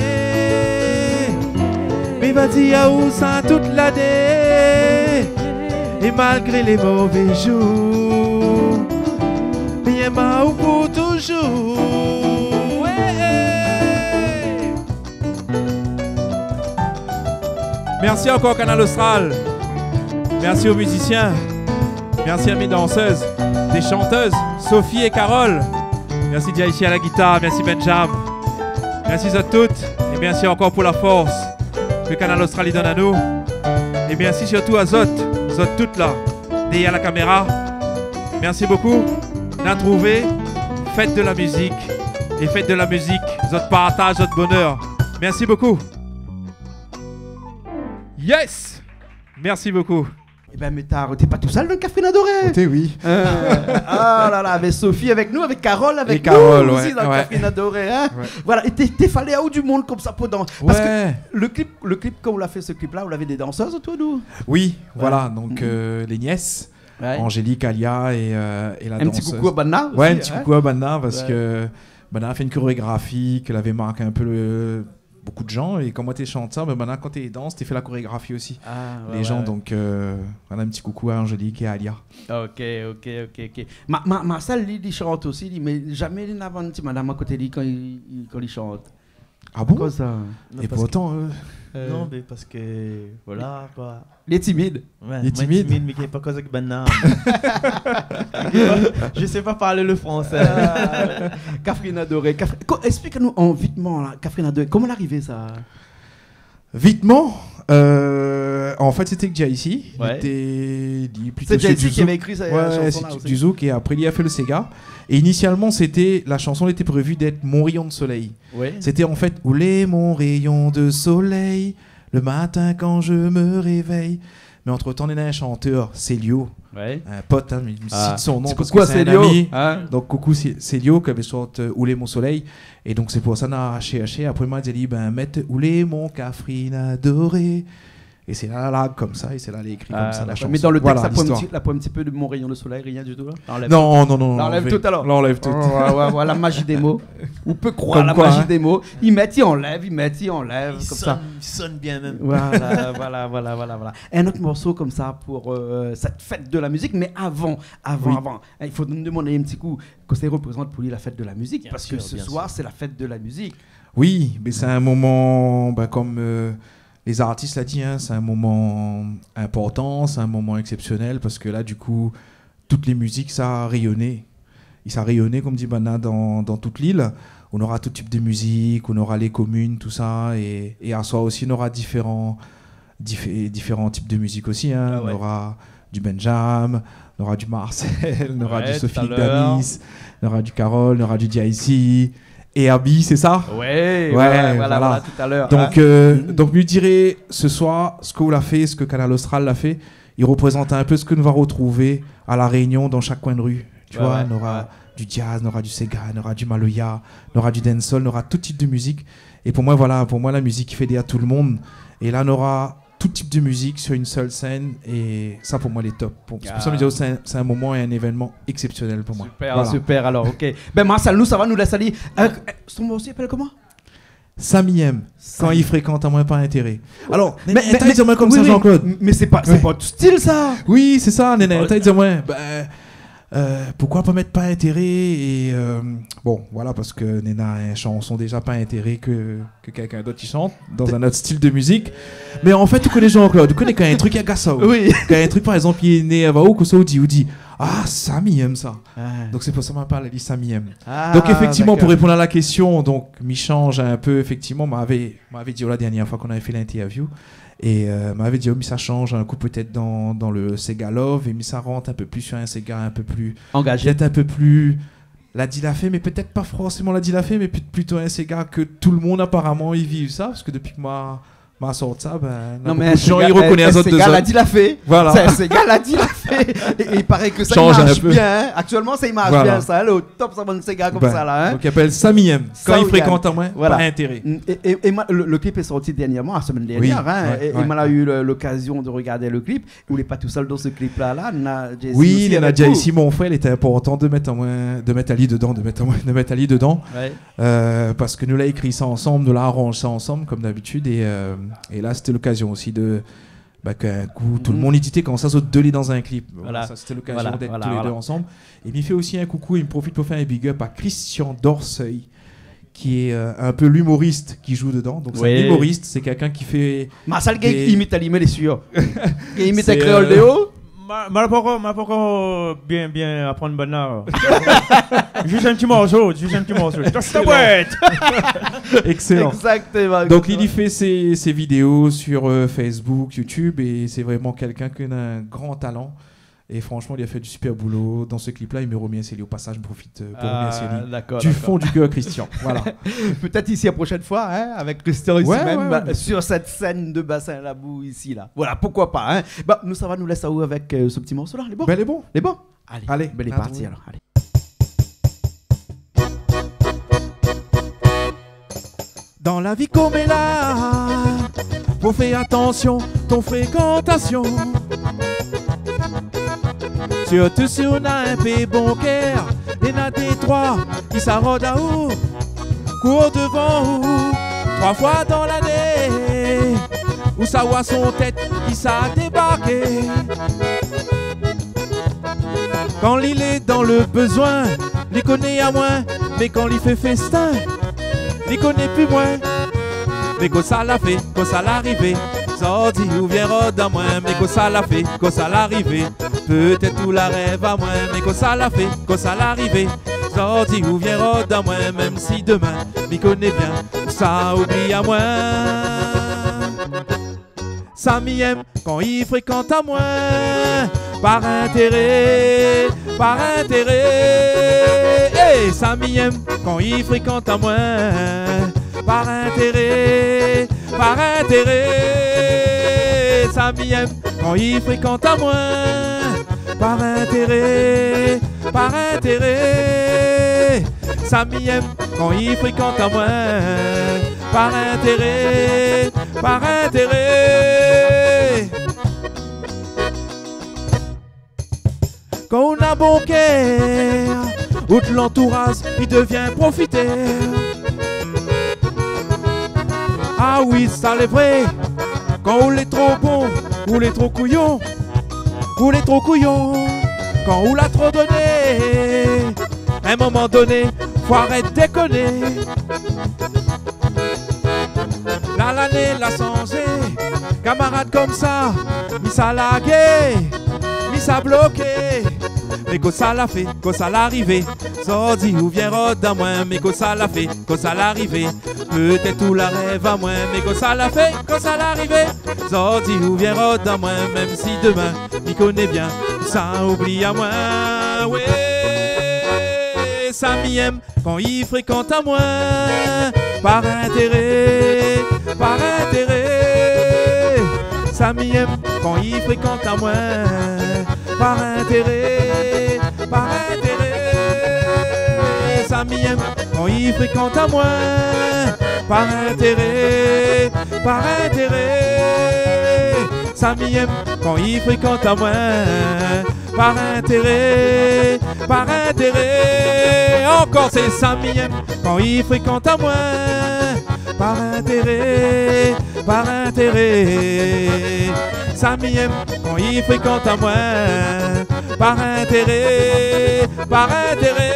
Mi va dir aou sa tout lané. É malgré lé mové zour, mi èm aou pou touzour. Ouais. Merci encore, Kanal Austral. Merci aux musiciens. Merci à mes danseuses, des chanteuses, Sophie et Carole. Merci Diaïchi à la guitare. Merci Benjam. Merci à toutes. Et merci encore pour la force ke Kanal Austral i donn anou. É mèrsi sirtou azot, zot tout la, dèrièr la kaméra. Mèrsi bokou. Na trouvé, fèt de la mizik. É fèt de la mizik, zot partaz zot bonèr. Mèrsi bokou. Yes. Mèrsi bokou. Ében, mé ta, té pa tousèl dan Kafrine Adoré ? Oté, oui. Euh, ah là là, avèk Sophie avèk nou, avèk Carole avèk nou osi, ouais, dan Kafrine Adoré, hein. Ouais. Voilà, é té, té falé aou du moun konmsa pou dans. Parske le clip, le clip, kan ou la fé se clip-la, ou lavé dé danseuses autour d'ou ? Oui, voilà, donk, euh, les nièces, Angélique, Alia et, euh, et la danseuse. In ti koukou a banna osi, hein. Ouais, in ti koukou a banna, parske banna la fé in korégrafi ke lavé mark in pé le, bokou de jan, é kan moin té shant sa, mé banna, kan té dans, té fé la korégrafi osi. Ah, ouais, ouais. Donk, euh, voilà, in ti koukou a Angélique é Alia. Ok, ok, ok, ok. Ma, ma, Marcel, li, li shant osi, li, mé zamé li na in ti madam akoté li kan li, li, kan li shant. Ah bon ? Akoz sa ? Non, parske, euh, non, mé parske, voilà, koi. Li lé timid. Ouais, moin timid, mé mi gingn pa koz avèk banna. Je sais pas parler le français. Euh, Kafrine Adoré. Kaf-, ko-, èksplik anou an vitman, la, Kafrine Adoré. Koman la arivé, sa ? Vitman, euh, an fèt, sété Diaïchi. Ouais. Li té, li plito... Sé Diaïchi ki lavé ékri sa, la shanson-la osi. Ouais, sé du zouk, é apré, li la fé le séga. É inisialman, sété, la shanson, lété prévi d'èt Mon rayon de soleil. Ouais. Sété an fèt, Ou lé mon rayon de soleil, le matin quand je me réveille. Mé antretan, néna in shantèr, Célio. Ouais. In pot, hein, mé mi sit son non parske sé in ami. Ah, ti koukou a Célio, hein. Donk, koukou Cé-, Célio, ki lavé sort, euh, Ou lé mon soleil. É donk, sé pou sa, na shèrshé. Apré, moin la di ali, ben, mèt Ou lé mon Kafrine Adoré. É sé la, la, la, konmsa, é sé la, la ékri konmsa, la shanson. Ah, dakor. Mé dan le tèks, la poin in ti, la poin in ti pé de Mon rayon de solèy, rien du tout, la ? Lanlèv tout. Non, non, non, non, la anlèv tout, alor. La anlèv tout. Oh, ouais, ouais, ouais, la maji dé mo. Ou pé kroir la maji dé mo. Konm koi, hein. I mèt, i anlèv, i mèt, i anlèv, konmsa. I sone, i sone bien mèm. Voilà, voilà, voilà, voilà, voilà. In ot morso konmsa pou, euh, sèt fèt de la mizik, mé avan, avan, avan, hein, i fo nou demann in ti kou kosa i reprézant pou li la fèt de la mizik, parske se soir, sé la fèt de la mizik. Bien sir, bien sir. Oui, mé sé in moman, bin, konm, euh, lé zartis la di, hein, sé in moman inportan, sé in moman éksépsionèl, parske la, du kou, tout lé mizik sa réyoné. I sa réyoné, konm di banna, dan, dan tout lil. Nou nora tout tip de mizik, nou nora lé komine, tousa, é, é aswar osi, nou nora diféran, difé-, diféran tip de mizik osi, hein. Ah ouais. Nou nora du Benjam, nou nora du Marcel, nou nora du Sophie Damis, nou nora du Carole, nou nora du D I C, é Abby, sé sa ? Ouais, ouais, ouais, voilà, voilà, talèr, hein. Donk, euh, donk, mi diré, se soir, sak ou la fé, sak Kanal Austral la fé, i reprézant in pé sak nou va retrouv La Rényon dan shak koin de ri. Tu vois, nou nora du jazz, nou nora du séga, nou nora du maloya, nou nora du dancehall, nou nora tout tip de mizik. É pou moin, voilà, pou moin, la mizik i fédèr tout le moun. É la, nou nora tout tip de mizik sur in sèl sèn, é sa, pou moin, lé top. Pou, sé pou sa mi di, sé in, sé in moman é in événman éksépsionèl pou moin. Super, super, alor, OK. Bin, Marcel, nou sava, nou lès ali. Euh, son morso i apèl koman ? Samy M, kan i frékant amoin par intéré. Alor, mé, néna, i di amoin konmsa, oui, Jean-Claude. Mé sé pa, sé pa out stil, sa. Oui, sé sa, néna, i di amoin, bin, Euh, poukoi pa mèt par intéré é, euh, bon, voilà, parske néna in shanson déza par intéré ke, ke kèlkin d'ot i shant dan in ot stil de mizik. Mé an fèt, ou koné Jean-Claude, ou koné kan in trik i agas aou. Oui. Kan in trik, par égzanp, i énèrv aou, kosa ou di, ou di, ah, Samy i èm sa. Ah. Donk sé pou sa ma apèl ali Samy M. Ah, dakor. Donk éfèktivman, pou réponn a la késtion, donk mi shanj in pé, éfèktivman, ma avé, ma avé di la dèrnièr foi kan nou la fé lintèrviou, É, euh, ma avé di, oh, mi sa shanj in kou pétèt dan, dan le séga love, é mi sa rant in pé plis sur in séga in pé pli angazé. Pétèt in pé pli la di la fé, mé pétèt pa forséman la di la fé, mé pli-, plito in séga ke tout le moun aparaman i viv sa, parske dopi ke ma, ma sort sa, bin, non, mé in séga, in séga la di la fé. Voilà. Sé in séga la di la fé. É, é i paré ke sa i marsh bien, hein. Shanj in pé. Aktièlman, sa i marsh bien, sa, hein, le top sa bann séga konmsa la, hein. Donk i apèl Samy M, kan i frékant amoin par intéré. Mm, é, é, é ma, le, le klip lé sorti dèrnièrman, la semèn dèrnièr, hein, é, é ma la u le, lokazion de regard le klip. Ou lé pa tousèl dan se klip-la, la, néna Jay-Z osi avèk ou. Oui, néna Jay-Z, mon frèr, lété inportan de mèt amoin, de mèt ali dedan, de mèt amoin, de mèt ali dedan. Ouais. Euh, parske nou la ékri sa ansanm, nou la aranj sa ansanm, konm dabitid, é, euh, é la, sété lokazion osi de, ba, ke in kou, tout le moun i di, té, kan sa, zot dé lé dan in klip. Voilà. Sa, sété lokazion d'èt tou lé dé ansanm. Voilà, voilà, voilà. É mi fé osi in koukou, é mi profit pou fé in big up à Christian Dorceuil, ki lé, euh, in pé l'humoriste ki jou dedan. Donk, sé in humoriste, sé kèlkin ki fé... Marcel Gay i imit ali, mé lé sir. I imit in kréol de o. Ma, ma la pankor, ma la pankor bien, bien aprann banna. Jis in ti morso, jis in ti morso. Excellent. Excellent. Exactement, exactement. Donk, li, li fé sé, sé vidéo sur, euh, Facebook, YouTube, é sé vréman kèlkin ki na in gran talan. É franshman, li la fé du super boulot dan se klip-la. É mi remèrsi ali o pasaz, mi profit, euh, pou remèrsié ali du fon du kèr, Christian. Ah, dakor, dakor. Voilà. Pétèt isi la proshèn foi, hein, avèk Christian isi mèm, sur sèt sèn de Bassin Labou isi, la. Voilà, poukoi pa, hein. Ba, nou sava, nou lès aou avèk, euh, se ti morso-la. Lé bon ? Bin, lé bon. Lé bon ? Alé, bin, lé parti, alor. Alé. Dan la vi konm la, fo fé atansion ton frékantasion. Sirtou si ou na in pé bon kèr, néna dé troi ki sa rod aou, kour devan ou, troi foi dan lané, ou sa oi son tèt ki sa débarké. Kan li lé dan le bezoin, li koné amoin, mé kan li fé féstin, li koné pi moin. Mé kosa la fé, kosa la rivé, zordi ou vien rod amoin, mé kosa la fé, kosa la rivé, pétèt ou la rèv amoin, mé kosa la fé, kosa la rivé, zordi ou vien rod amoin, mèm si demin, mi koné bien, sa oubli amoin. Samy M, kan i frékant amoin, par intéré, par intéré. Eh, Samy M, kan i frékant amoin, par intéré, par intéré. Samy M, kan i frékant amoin, par intéré, par intéré. Samy M, kan i frékant amoin, par intéré, par intéré. Kan ou na bon kèr, out lantouraz i devien profitèr. Ah oui, sa lé vré. Kan ou lé tro bon, ou lé tro kouyon, ou lé tro kouyon. Kan ou la tro doné, in moman doné, fo arèt dékoné. La, lané la sanzé, kamarad, konmsa mi sa largé, mi sa bloké. Mé kosa la fé, kosa la arivé, zordi ou vien rod amoin. Mé kosa la fé, kosa la arivé, pétèt ou la rèv amoin. Mé kosa la fé, kosa la arivé, zordi ou vien rod amoin. Mèm si domin mi koné bien, sa oubli amoin. Wé, sa mi èm kan i frékant amoin par intéré, par intéré. Sa mi èm kan i frékant amoin par intéré, par intéré. Sa mi èm kan i frékant amoin par intéré, par intéré. Sa mi èm kan i frékant amoin par intéré, par intéré. Ankor, sé sa mi èm kan i frékant amoin par intéré, par intéré. Sa mi èm kan i frékant amoin par intéré, par intéré.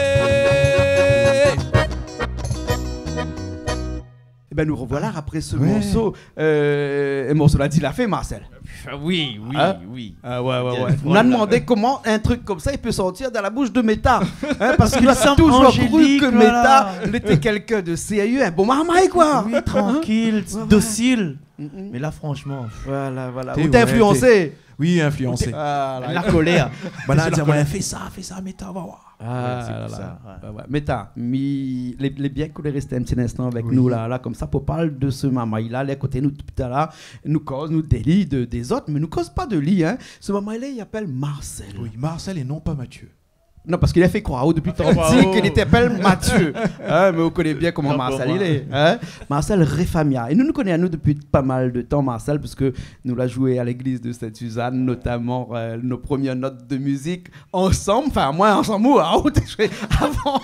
Ében, nou rovoila apré se morso. Euh, é morso la di la fé, Marcel. Ah oui, oui, oui. Hein ? Ah ouais, ouais, ouais. Nou la demandé koman in trik konmsa i pé sortir dan la boush de Meta. Hein, parske nou la touzour kru ke Meta lété kèlkin de sérié, in bon marmay, koi. Oui, trankil, dosil. Mé la, fransheman, pff. Voilà, voilà. Ou té infliansé. Oui, infliansé. Ah, la kolèr. Banna la di amoin, fé sa, fé sa, Meta, va oir. Ah, ouais, sé pou sa, ouais. Ouais, ouais. Meta, mi, lé, lé bien ke ou lé rèsté in ti linstan avèk nou la, la, konmsa, pou parl de se marmay-la, lé koté nou, tout a la, nou koz, nou déli de, dé zot, mé nou koz pa de li, hein. Se marmay-la, i apèl Marcel. Oui, Marcel é non pa Mathieu. Non, parske li la fé kroir aou dopi tan, di ke li té apèl Mathieu. Hein, mé ou koné bien koman Marcel i lé, hein. Marcel Refamia. É nou, nou koné anou dopi pa mal de tan, Marcel, parske nou la zoué a légliz de Sainte-Suzanne, notaman, euh, nos premières notes de musique. Ansanm, anfin, moin ansanm, ou, ah, ou té zoué avan.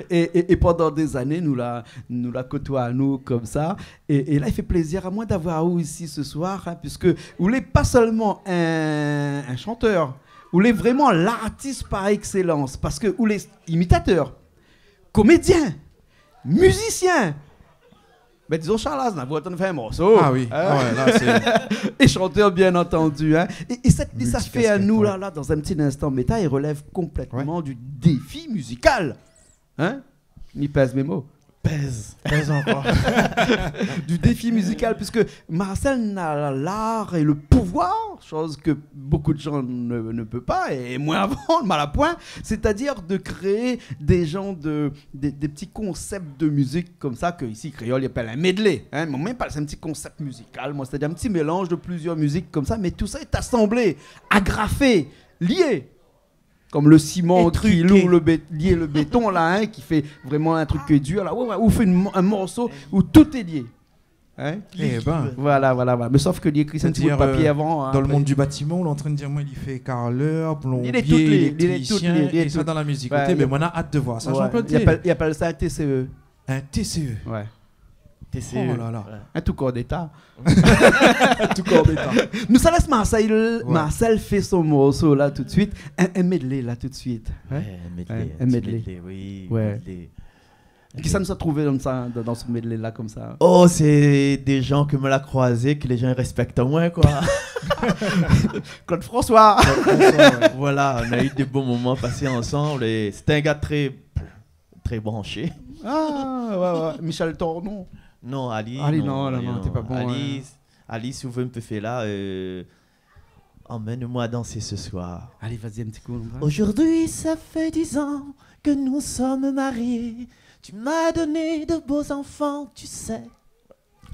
É, é, é pandan dé zané, nou la, nou la kotoiy anou konmsa. É, é la, i fé plézir amoin d'avoir aou isi se soir, hein, puiske ou lé pa sèlman in, in shantèr, ou lé vréman lartis par ékselans, parske ou lé imitatèr, komédien, mizisien. Bin, dizon, Charlaz, nou la antann fé in morso. Ah oui. Hein ? Ah ouais, la, sé... É shantèr, bien antandi, hein. É, é sèt, sa fé anou, la, la, dan in ti linstan, Meta, i relèv konplètman du défi mizikal. Hein ? Mi pèz mé mo. Pèz, pèz ankor. Du défi mizikal, puiske Marcel na l'art et le pouvoir, chose que beaucoup de gens ne, ne peut pas, et moi avant, le mal à point, c'est-à-dire de créer des genres de, des, des petits concepts de musique comme ça, que ici, kréol, i apèl in medley, hein, mé moin mi apèl sa in ti konsèp mizikal, moin, c'est-à-dire un petit mélange de plusieurs musiques comme ça, mais tout ça est assemblé, agrafé, lié. Comme le ciment qui loue le bé-, lié le béton, là, hein, qui fait vraiment un truc qui est dur, là. Ouais, ouais, ou fé in mo-, in morso ousa tout lé lié. Hein ? Eh ben. Voilà, voilà, voilà. Mé sof ke li ékri in ti bout papié avan, hein, dan le monde du bâtiment, ou lé antrinn dir amoin li fé karlèr, plonbié, éléktricien, é sa dan la mizik. Ouais, mé moin na at de voir sa, Jean-Claude. I apèl, i apèl sa in T C E. In T C E. Ouais. T C E. Oh là là. Ouais. In tou kor d'éta. Tou kor d'éta. Nou sa lès Marcel, Marcel fé son morso la tout de suite. In, in medley la tout de suite. Hein ? Ouais, in medley, in ti medley, oui, in medley. Kisa nou sa trouvé dan sa, dan, dan se medley la konmsa ? Oh, sé dé jan ke moin la kroizé, ke lé jan i rèspèk amoin, koi. Claude François. Claude François, ouais. Voilà, nou la u dé bon moman pasé ansanm é sété in gars tré tré branshé. Ah, ouais, ouais. Michel Tornon. Non, Ali, non, non, non, té pa bon, Ali, ouais. Ali, si ou vé, mi pé fé la, euh, Emmène-moi danser ce soir. Allez, vas-y, un petit coup, on va. Aujourd'hui, ça fait dix ans que nous sommes mariés. Tu m'as donné de beaux enfants, tu sais.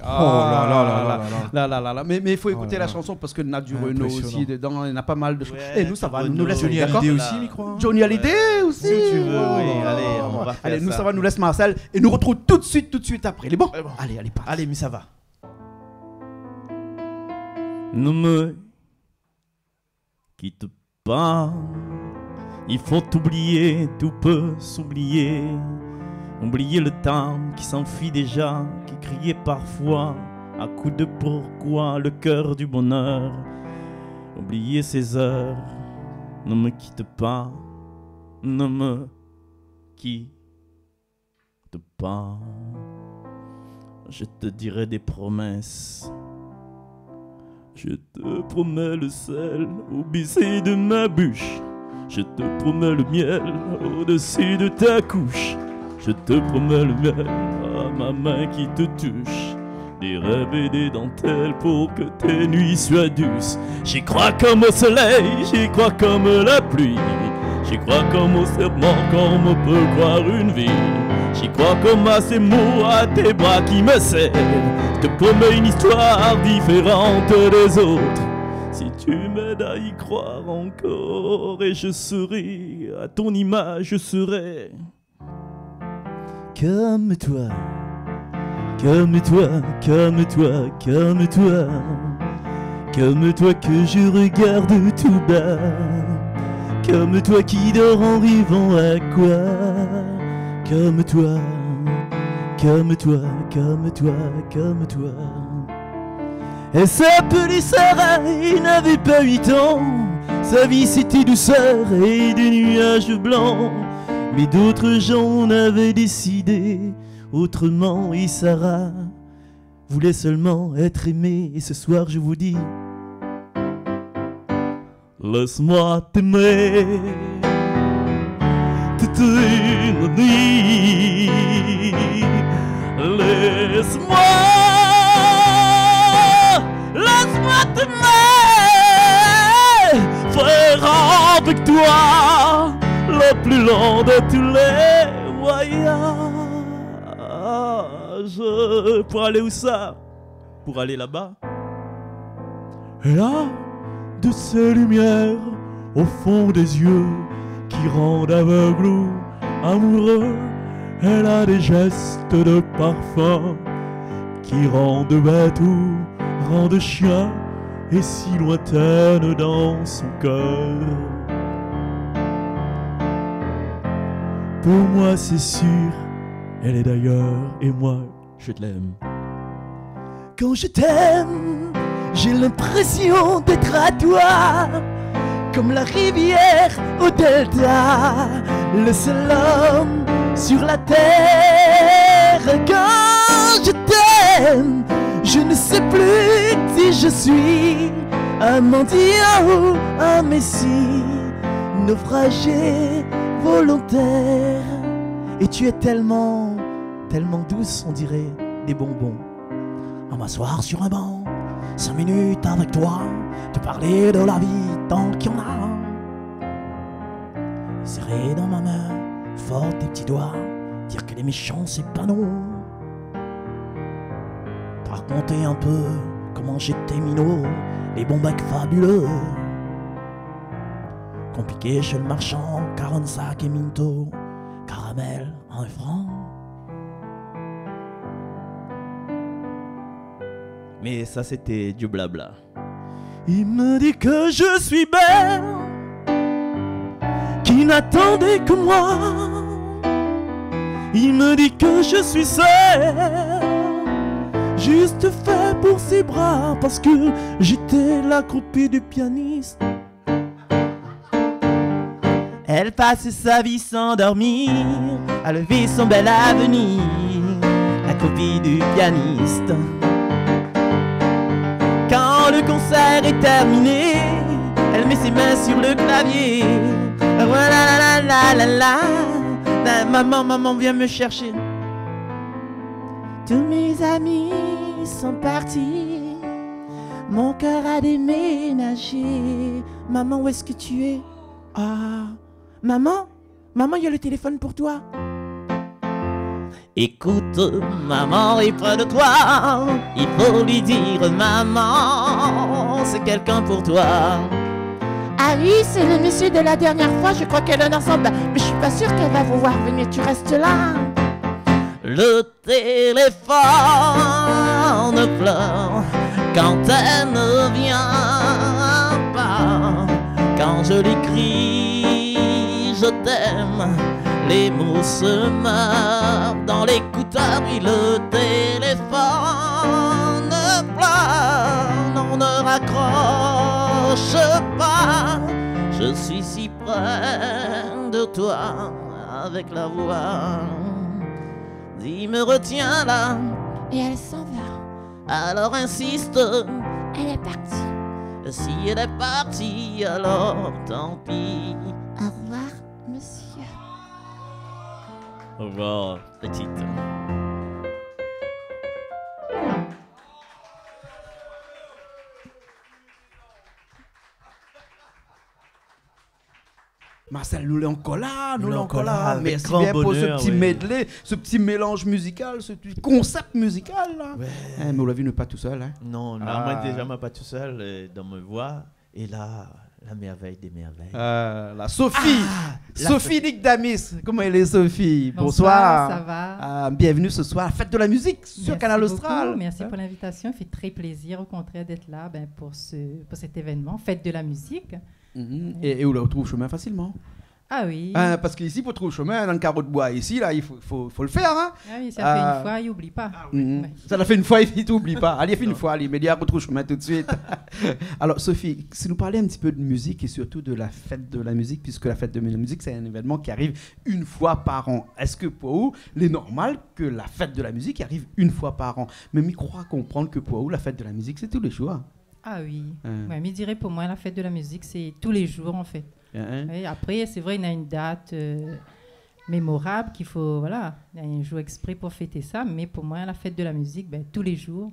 Oh là là là là là là. Là, là, là, là. Mais, mais il faut écouter la chanson parce que na du Renaud aussi dedans, il y en a pas mal de choses. Ouais, et nous, ça va, nous, nous laisse, Johnny Hallyday aussi, mi kroi. Johnny Hallyday aussi. Si tu veux, oui, allez, on va faire ça. Allez, nous, ça va, nous laisse Marcel et nous retrouve tout de suite, tout de suite après. Lé bon ? Allez, allez, parti. Allez, mi sava. Ne me quitte pas. Il faut oublier, tout peut s'oublier. Oublier le temps qui s'enfuit déjà, qui criait parfois à coups de pourquoi le cœur du bonheur. Oublier ces heures. Ne me quitte pas, ne me quitte pas. Je te dirai des promesses. Je te promets le sel au baiser de ma bouche. Je te promets le miel au-dessus de ta couche. Je te promets le miel à ma main qui te touche. Des rêves et des dentelles pour que tes nuits soient douces. J'y crois comme au soleil, j'y crois comme la pluie. J'y crois comme au serment, comme on peut croire une vie. J'y crois comme à ces mots, à tes bras qui me serrent. Je te promets une histoire différente des autres. Si tu m'aides à y croire encore, et je serai, à ton image, je serai. Comme toi, comme toi, comme toi, comme toi, comme toi que je regarde tout bas, comme toi qui dors en rêvant à quoi, comme toi, comme toi, comme toi, comme toi. Et sa petite Sarah, il n'avait pas huit ans. Sa vie, c'était douceur et des nuages blancs. Mais d'autres gens en avaient décidé autrement. Et Sarah voulait seulement être aimée. Et ce soir, je vous dis, laisse-moi t'aimer toute une nuit. Laisse-moi, laisse-moi t'aimer, faire avec toi le plus long de tous les voyages. Pour aller où ça ? Pour aller là-bas. Elle a de ces lumières au fond des yeux qui rendent aveugle ou amoureux. Elle a des gestes de parfum qui rendent bête ou rendent chien et si lointaine dans son cœur. Pour moi, c'est sûr, elle est d'ailleurs et moi, je l'aime. Quand je t'aime, j'ai l'impression d'être à toi, comme la rivière au delta, le seul homme sur la terre. Quand je t'aime, je ne sais plus qui je suis, un mendiant ou un messie, naufragé volontaire. Et tu es tellement, tellement douce, on dirait des bonbons. À m'asseoir sur un banc, cinq minutes avec toi, te parler de la vie tant qu'il y en a. Serrer dans ma main fort tes petits doigts, dire que les méchants c'est pas nous. Te raconter un peu comment j'étais minot, les bons becs fabuleux. Compliqué chez le marchand, quarante-cinq et Minto, caramel, un franc. Mais ça, c'était du blabla. Il me dit que je suis belle, qu'il n'attendait que moi. Il me dit que je suis seule, juste fait pour ses bras, parce que j'étais l'accroupie du pianiste. Elle passe sa vie sans dormir, à lever son bel avenir, accroupie du pianiste. Quand le concert est terminé, elle met ses mains sur le clavier. Voilà, la, la, la, la, la. La, maman, maman, viens me chercher. Tous mes amis sont partis. Mon cœur a déménagé. Maman, où est-ce que tu es ? Ah, maman, maman, il y a le téléphone pour toi. Écoute, maman est près de toi. Il faut lui dire, maman, c'est quelqu'un pour toi. Ah oui, c'est le monsieur de la dernière fois. Je crois qu'elle est ensemble. Mais je suis pas sûre qu'elle va vouloir venir. Tu restes là. Le téléphone pleure quand elle ne vient pas. Quand je lui crie, Les mots se meurent dans l'écouteur, puis le téléphone pleure. Non, ne raccroche pas, je suis si près de toi avec la voix. Dis, me retiens là. Et elle s'en va. Alors insiste. Elle est partie. Si elle est partie, alors tant pis. Au revoir, monsieur. Au revoir, petite. Marcel, nou lé ankor la, nou lé ankor la. Nou lé ankor la, avèk gran bonèr, oui. Merci bien pou se ti medley, se ti mélanz mizikal, se ti konsèp mizikal la. Ouais. Hein, mé ou la vi, nou lé pa tousèl, hein. Non, la, moin, déza, moin lé pa tousèl, euh, dan mon voi. É la, la mèrvèy dé mèrvèy. Euh, la Sophie. Ah, la Sophie Nick Damis. Koman i lé, Sophie ? Bonsoir, sa va ? Ah, bienvenue ce soir à la fête de la musique sur Kanal Austral. Merci beaucoup, merci pour l'invitation. Hein ? Il fait très plaisir, au contraire, d'être là, ben, pour ce, pour cet événement, fête de la musique. Mhm. É, é ou la trouv shomin fasilman ? Ah oui. Hein, parske isi, pou trouv shomin, dan le karo de boi isi, la, i fo, fo, fo le fèr, hein. Ah oui, sa fé inn foi, i oubli pa. Ah oui. Mhm. Ouais. Sa la fé inn foi, i oubli pa. Alé, fé inn foi, alé, mé li artrouv shomin tout de suite. Alors, Sophie, si nou parl in ti pé de mizik é sirtou de la fête de la musique, puisque la fête de la musique, c'est un événement qui arrive une fois par an. Èske pou ou, lé normal ke la fête de la musique i ariv inn foi par an ? Mé mi kroi konprann ke pou ou, la fête de la musique, c'est tous les jours. Ah oui. Hein. Ouais, mi diré pou moin, la fête de la musique, c'est tous les jours, en fait. Hein, hein. Oui, après, c'est vrai, il y a une date, euh, mémorable qu'il faut, voilà, il y a un jour exprès pour fêter ça, mais pour moi, la fête de la musique, ben, tous les jours.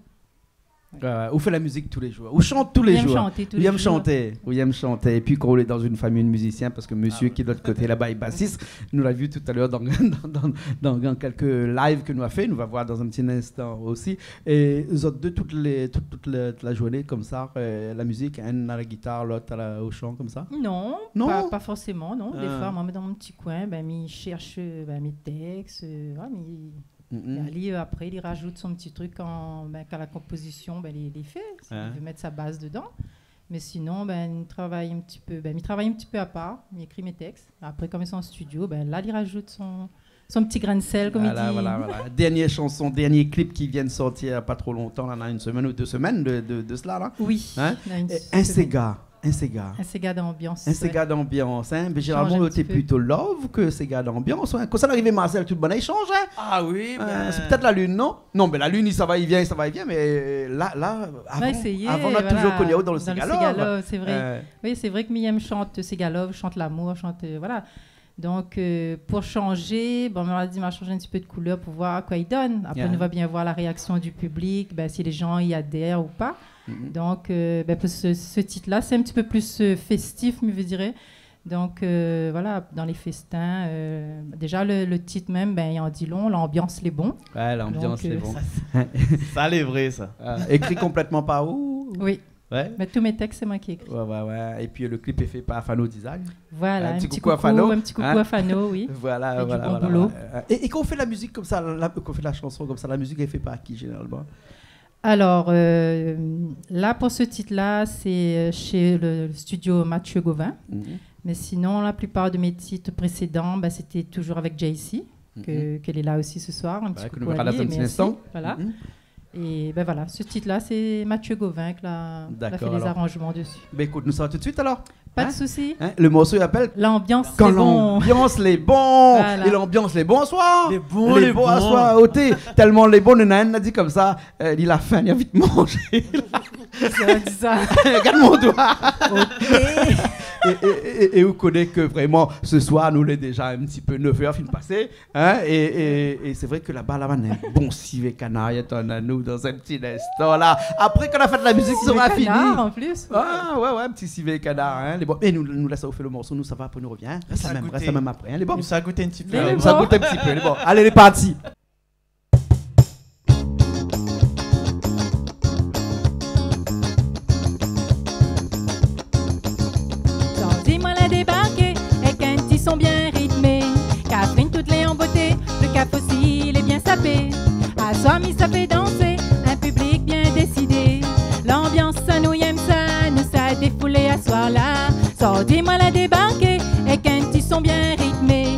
Ouais. Ouais, ouais. Ou fé la mizik tou lé jour. Ou shant tou lé jour. Ou yèm shanté tou lé jour. Ou yèm shanté. Ou yèm shanté. Épi kan ou lé dan in famiy de mizisien, parske mésyé ki lé de lot koté laba, lé basis, nou la vi talèr dan, dan, dan, dan, dan kèlk live ke nou la fé, nou va voir dan in ti instan osi. É zot dé, tout lé, tout, tout la, tout la zourné konmsa, euh, la mizik, inn a la gitar, lot a la, o shan, konmsa ? Non, pa, pa forséman, non. Défoi, moin, dan mon ti koin, ben, mi shèrsh, ben, mé tèks, euh, voilà, mi Mm, mm. É ali, euh, apré, li razout son ti truk kan, ben, kan la konpozision, ben, li, li fé, si li vé mèt sa baz dedan. Mé sinon, ben, mi travay in ti pé, ben, mi travay in ti pé apar, mi ékri mé tèks. Apré, kan mi lé an studio, ben, la, li razout son, son ti grin de sèl, konm i di. Voilà, voilà. Dernié shanson, dernié klip ki vien de sortir, pa tro lontan, la, na in semèn ou dé semèn de, de, de sela, la. Oui, na in semèn. Hein ? É in séga. In séga. In séga d'anbians, ouais. In séga d'anbians, hein. Mé zénéralman, té plito love ke séga d'anbians, ouais. Kan sa la arivé, Marcel, tout bann i shanj, hein. Ah oui, ben, sé pétèt la lune, non ? Non, mé la lune, i sava, i vien, i sava, i vien, mé la, la, avan, nou la touzour koni aou dan le séga love. Sé vré. Oui, sé vré ke mi yèm shant séga love, shant lamour, shant, euh, voilà. Donk, euh, pou shanjé, bon, nou la di, ma shanj in ti pé de koulèr pou voir koi i donn. Apré, nou va bien voir la réaksion du piblik, ben, si lé jan i adèr ou pa. Mhm. Donk, euh, ben, pou se, se tit-la, sé in ti pé plis, euh, féstif, mi vé dir. Donk, euh, voilà, dan lé féstin, euh, déza, le, le tit mèm, ben, i an di lon, lanbians lé bon. Ouais, lanbians lé bon. Donk, euh, sa, sa lé vré, sa. Euh, ékri konplètman par ou ? Oui. Ouais. Mé tout mé tèks, sé moin ki ékri. Ouais, ouais, ouais. Épi, le klip lé fé par Fano Design. Voilà, in ti koukou a Fano, in ti koukou a Fano, oui. Voilà, voilà, voilà. É, é kan ou fé la mizik konmsa, la, kan ou fé la shanson konmsa, la mizik lé fé par ki, zénéralman ? Alors, euh, la, pou se tit-la, sé, euh, shé le, le studio Mathieu Gauvin. Mhm. Mé sinon, la plipar de mé tit présédan, ben, sété touzour avèk J C, ke, ke lé la osi se soir. In ti koukou a li, mèrsi. Ouais, ke nou verra dan in ti instan. Voilà. Mhm. É ben voilà, se tit-la, sé Mathieu Gauvin ke la, la fé lé zaranjman dési. Dakor, alor. Ben ékout, nou sava tout de suit, alor. Pa de sousi. Hein ? Le morso i apèl Lanbians lé bon. Kan lanbians lé bon. Voilà. É lanbians lé bon aswar. Lé bon, lé bon aswar. Oté, tèlman lé bon, néna inn la di konmsa, euh, li la fin, li anvi manzé. Sa di sa. Gard mon doi. Ok. É, é, é, é ou koné ke vréman, se soir, nou lé déza in ti pé nèf èr fine pasé. Hein, é, é, é sé vré ke laba, laba, néna in bon sivé kanar, i atann anou dan in ti instan la. Apré, kan la fèt la mizik sera fini. Sivé kanar, an plis. Ah, ouais, ouais, in ti sivé kanar, hein. Lé bon. É nou, nou lès aou fé le morso, nou sava, apré nou revien, hein. Rès la mèm, rès la mèm apré, hein, lé bon. Nou sa gout in ti pé. Lé bon. Nou sa gout in ti pé, lé bon. Alé, lé parti. Zordi moin la débarké èk in ti son bien ritmé. Kafrine tout lé an boté, le kaf osi lé bien sapé. Aswar mi sa fé dansé in piblik bien désidé. Lanbians sa nou yèm sa, nou sa défoulé aswar-la. Zordi moin la débarké èk in ti son bien ritmé.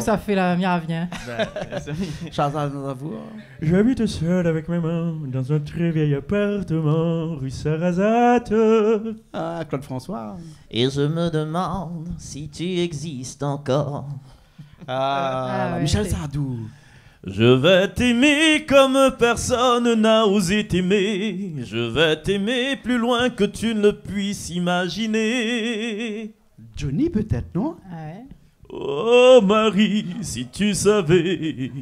ou sa fé la, mi arvien. Shazam, sa fou, hein. J'habite seul avec ma main dans un très vieil appartement rue Sarrazate. Ah, Claude François. Et je me demande si tu existes encore. Ah, ah ouais, Michel Sardou. Je vais t'aimer comme personne n'a osé t'aimer. Je vais t'aimer plus loin que tu ne puisses imaginer. Johnny, peut-être, non ? Ah ouais. Oh Marie, si tu savais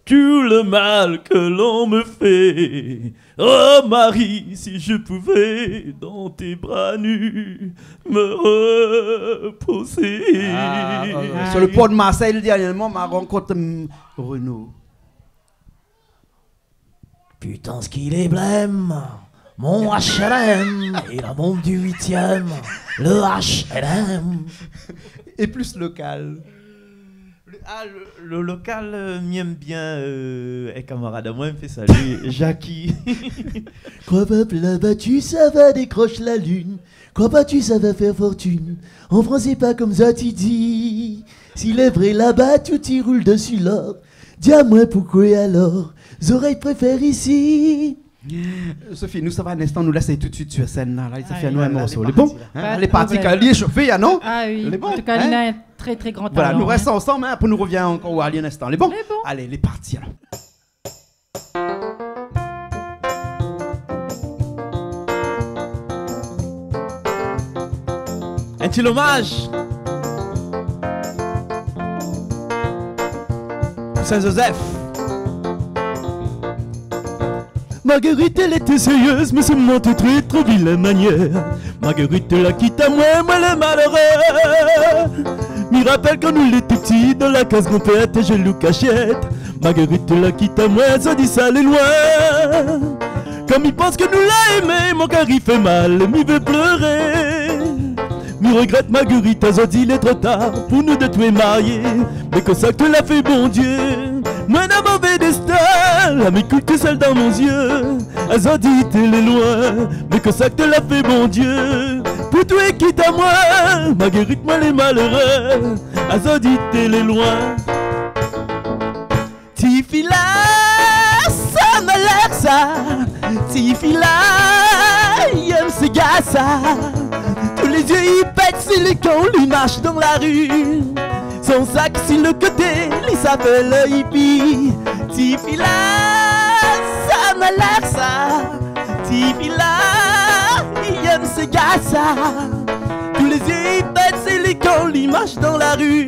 tout le mal que l'on me fait. Oh Marie, si je pouvais dans tes bras nus me reposer. Ah, euh, ah, sur le port de Marseille, dernièrement, ma rankont, hum, Renaud. Putain, ce qu'il est blême, mon H L M, il a mon du huitième, le H L M. Et plus local. Le, ah, le, le local, euh, mi èm bien, euh, in kamarad amoin, mi fé salu, Jackie. Kroi pa pla batu, sa va dékrosh la lune. Kroi pa tu sa va fé fortune. An fransé pa konmsa ti di. Si lé vré laba tout i roul dsi lor. Di amoin poukoué alor zorèy préfèr isi. Sophie, nou sava in instan, nou lès tout suit sur sèn la, la, sa fé anou in morso. Lé bon, in ? Lé parti, kan li lé shofé, non ? Ah oui. Lé bon, in ? An tou ka, li na in trè, trè gran talan, in. Voilà, nou rès ansanm, in, pou nou rovien ankor oir ali in instan. Lé bon ? Lé bon. Alé, lé parti alor. In ti lomaz pou Saint-Joseph. Marguerite, èl lété sérièz, mé sèlman té trè, tro vilin manièr. Marguerite la kit amoin, moin lé maléré. Mi rapèl kan nou lété pti, dan la kaz granpèr, té zoué kashèt. Marguerite la kit amoin, sa di sa lé loin. Kan mi pans ke nou la émé, mon kèr i fé mal, mi vé pléré. Mi rogrèt Marguerite, azordi lé tro tar pou nou dé toué marié. Mé kosa ke la fé Bondié, moin na mové dèstin, la mi kout tousèl dan mon zié. Azordi té lé loin, mé kosa ke la fé Bondié, pou toué kit amoin, Marguerite, moin lé maléré. Azordi té lé loin. Tifi la, sa malèr sa. Tifi la, i èm séga sa. Tout lé zié i pèt si li kan li marsh dan la ri. Son sak si le koté, li sa fé le hippie. Tifi la, sa malèr sa. Tifi la, i èm séga sa. Tout lé zié i pèt si li kan li marsh dan la ri.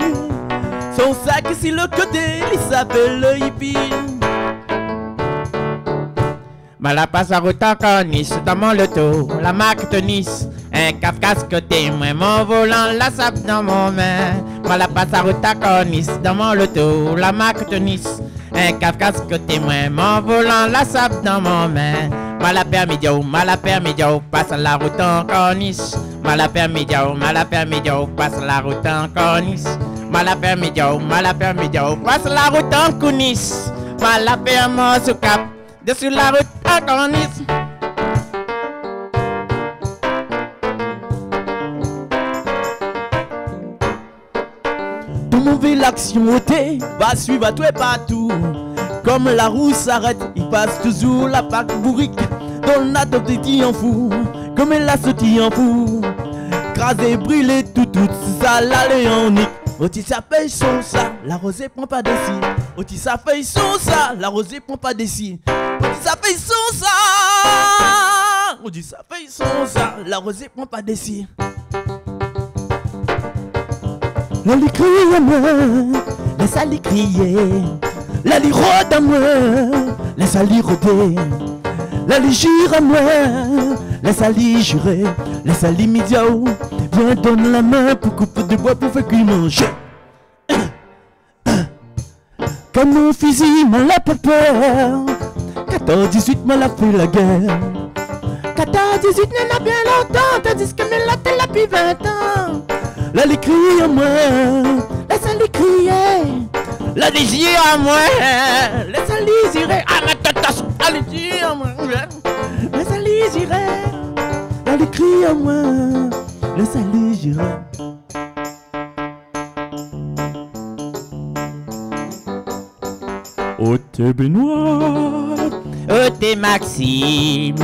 Son sak si le koté, li sa fé le hippie. Ma la pas la rout an kornis, dan mon loto, la mark Tonis. In Kafka koté moin, mon volan, la sab dan mon min. Ma la pas la rout an kornis, dan mon loto, la mark Tonis. In Kafka koté moin, mon volan, la sab dan mon min. Ma la pèrmi diaou, ma la pèrmi diaou, pas la rout an kornis. Ma la pèrmi diaou, ma la pèrmi diaou, pas la rout an kornis. Ma la pèrmi diaou, ma la pèrmi diaou, pas la rout an kounis. Ma la pèrmi sou kap, dsi la rout an kornis. Tout mové laksion oté va suiv atoué partou. Kom la rou sarèt, i pas touzour la pak bourik. Donn la dot ti an fou, kom la soti an fou. Krazé, brilé, tout, tout sa la lé an nik. Oti sa fé son sa, la rozé pran pa dési. Oti sa fé son sa, la rozé pran pa dési. Oti sa fé son sa. Oti sa fé son sa, la rozé pran pa dési. La li krié amoin, lès ali krié. La li rod amoin, lès ali rodé. La li zir amoin, lès ali ziré. Lès ali mi diaou, vien donn la min pou koup dé boi pou fé kui manzé. Kan mon fizi, moin la pa pèr. Katòz dizuit, moin la fé la guèr. Katòz dizuit, néna bien lontan, tandis ke mi la té la pi vin tan. La li krié amoin, lès ali krié. La li zir amoin, lès ali ziré. Ah, ma tatas, la li zir amoin, lès ali ziré. La li krié amoin, lès ali ziré. Oté Benoît, oté Maxime,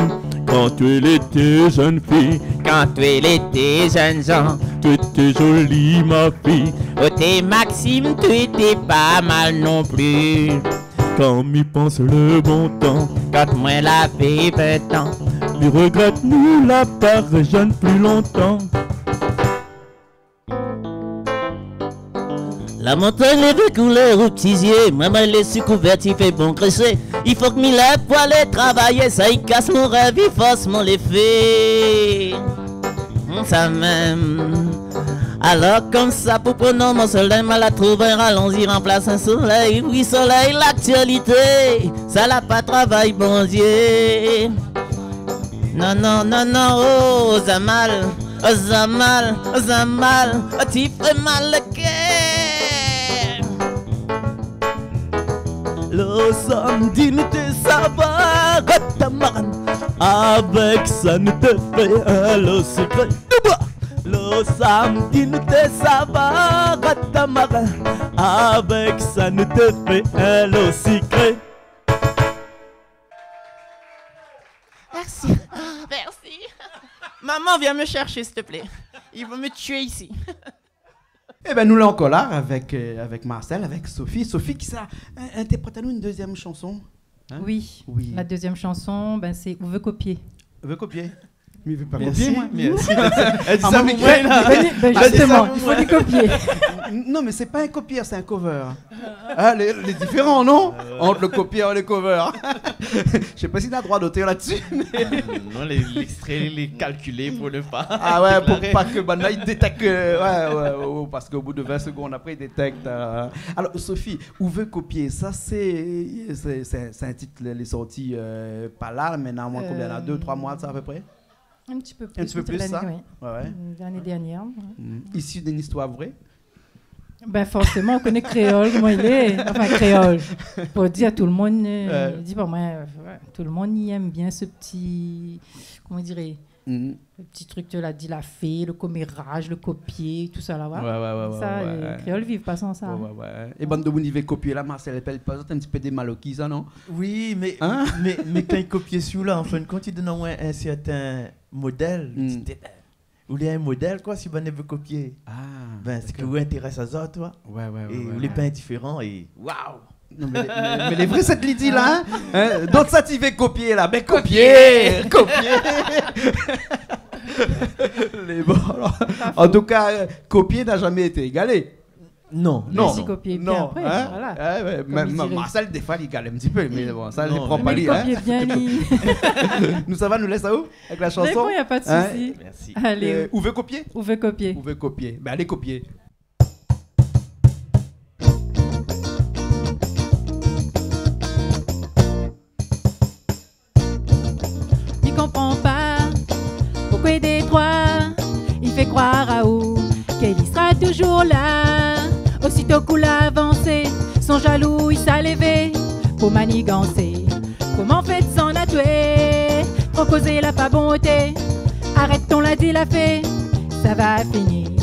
kan toué lété zèn fi, kan toué lété zèn zan, toué té zoli, ma fi. Oté Maxime, toué té pa mal non pli. Kan mi pans le bon tan, kan moin lavé vin tan, mi rogrèt nou la pa zèn pli lontan. La montagn lé dékoulèr o pti zié, moin, moin lé sou kouvèr, i fé bon krésé. I fo ke mi lèv pou alé travay, sa i kas mon rèv, i fors mon lévé. Sa mèm. Alor konmsa pou pronom mon solèy, ma la trouv in ralonzi ranplas in solèy, wi solèy laktialité, sa la pa travay Bondié. Non, non, non, non, oh, Zamal, oh, Zamal, oh, Zamal, oh, ti fé mal le kèr. Lo samdi nou té sava Rotamaran, avèk sa nou té fé in lo sikré. Douba! Lo samdi nou té sava Rotamaran, avèk sa nou té fé in lo sikré. Merci. Ah, merci. Maman, viens me chercher, s'il te plaît. Ils vont me tuer ici. Ében, nou lé ankor la avèk, euh, avèk Marcel, avèk Sophie. Sophie, kisa, in, intèrprèt anou in dézyèm shanson. Hein ? Oui. Oui. La deuxième chanson, ben, c'est Ou vé kopié. Ou vé kopié. Mi vé pa kopié, moin. Merci, merci. Èl i di sa, Michael. Ah, moin, moin, moin, ben, ben, justement, il faut les copier. Non, mais c'est pas un copieur, c'est un cover. Ah, lé, lé diféran, non ? Ant lo kopièr é lo cover. Mi sé pa si na droi d'otèr la-dsi, mé non, lé, l'extrait, il est calculé pour ne pas déclarer. Ah ouais, pou pa ke banna i détèk, euh, ouais, ouais, ouais, ouais, parske o bout de vin segonn apré, i détèk, euh. Alor, Sophie, Ou vé kopié, sa sé, sé, sé, sé in tit, lé, lé sorti, euh, pa la, mé na omoin konbien la, dé, troi moi de sa, a pé pré ? Un petit peu plus, un petit peu plus, l'année, oui. Ouais, ouais. Mm, l'année dernière, ouais. Mm. Issu d'une histoire vraie ? Ben, forcément, ou koné kréol, koman i lé. Enfin, kréol. Pou dir tout le monde, euh, ouais, di pa moin, euh, ouais, tout le monde i èm bien ce petit, comment on dirait, mm, le petit truc, tu l'as dit, la fée, le commérage, le copier, tout ça là, ouais. Ouais, ouais, ouais, ouais. Ça, ouais, euh, ouais. Kréol i viv pa san sa. Ouais, ouais, ouais. É bann demoun i vé kopié la, Marcel, i apèl pa sa in ti pé dé maloki, sa, non ? Oui, mé, hein ? Mé, mé kan i kopié si ou la, an fin de kont, i donn aou in, in sèrtin modèl. Mm. Ou té, ben, ou lé in modèl, koi, si banna i vé kopié. Ah, ben, sé ke ou intérès azot, toi. Ouais, ouais, ouais, ouais. É ou lé pa indiféran, é waouh ! Non, mé, mé, mé lé vré, sèt li di la, hein ? Hein ? Donk sa, ti vé kopié la. Ben, kopié, kopié. Lé bon, alor. Pas faux. En tout cas, euh, kopié n'a jamais été égalé. Non, non, non. Si kopié bien apré, hein ? Voilà. Ouais, ouais, comme il dirait. Marcel, défoi, li galèr in ti pé, mé bon, sa, li pran pa li, hein. Non, mé li kopié bien, li. Nou sava, nou lès aou avèk la shanson. Mé bon, y a pas de souci. Hein ? Merci. Allez. Euh, Ou vé kopié ? Ou vé kopié. Ou vé kopié. Ben, alé kopié. Mi konpran pa poukwé détroi i fé kroir aou ke li sra toujour la. Osito k'ou la avansé, son jalou i sa lévé pou manigansé. Koman fé désann atoué ? Tro kozé la pa bonté. Arèt ton la di la fé, sa va fini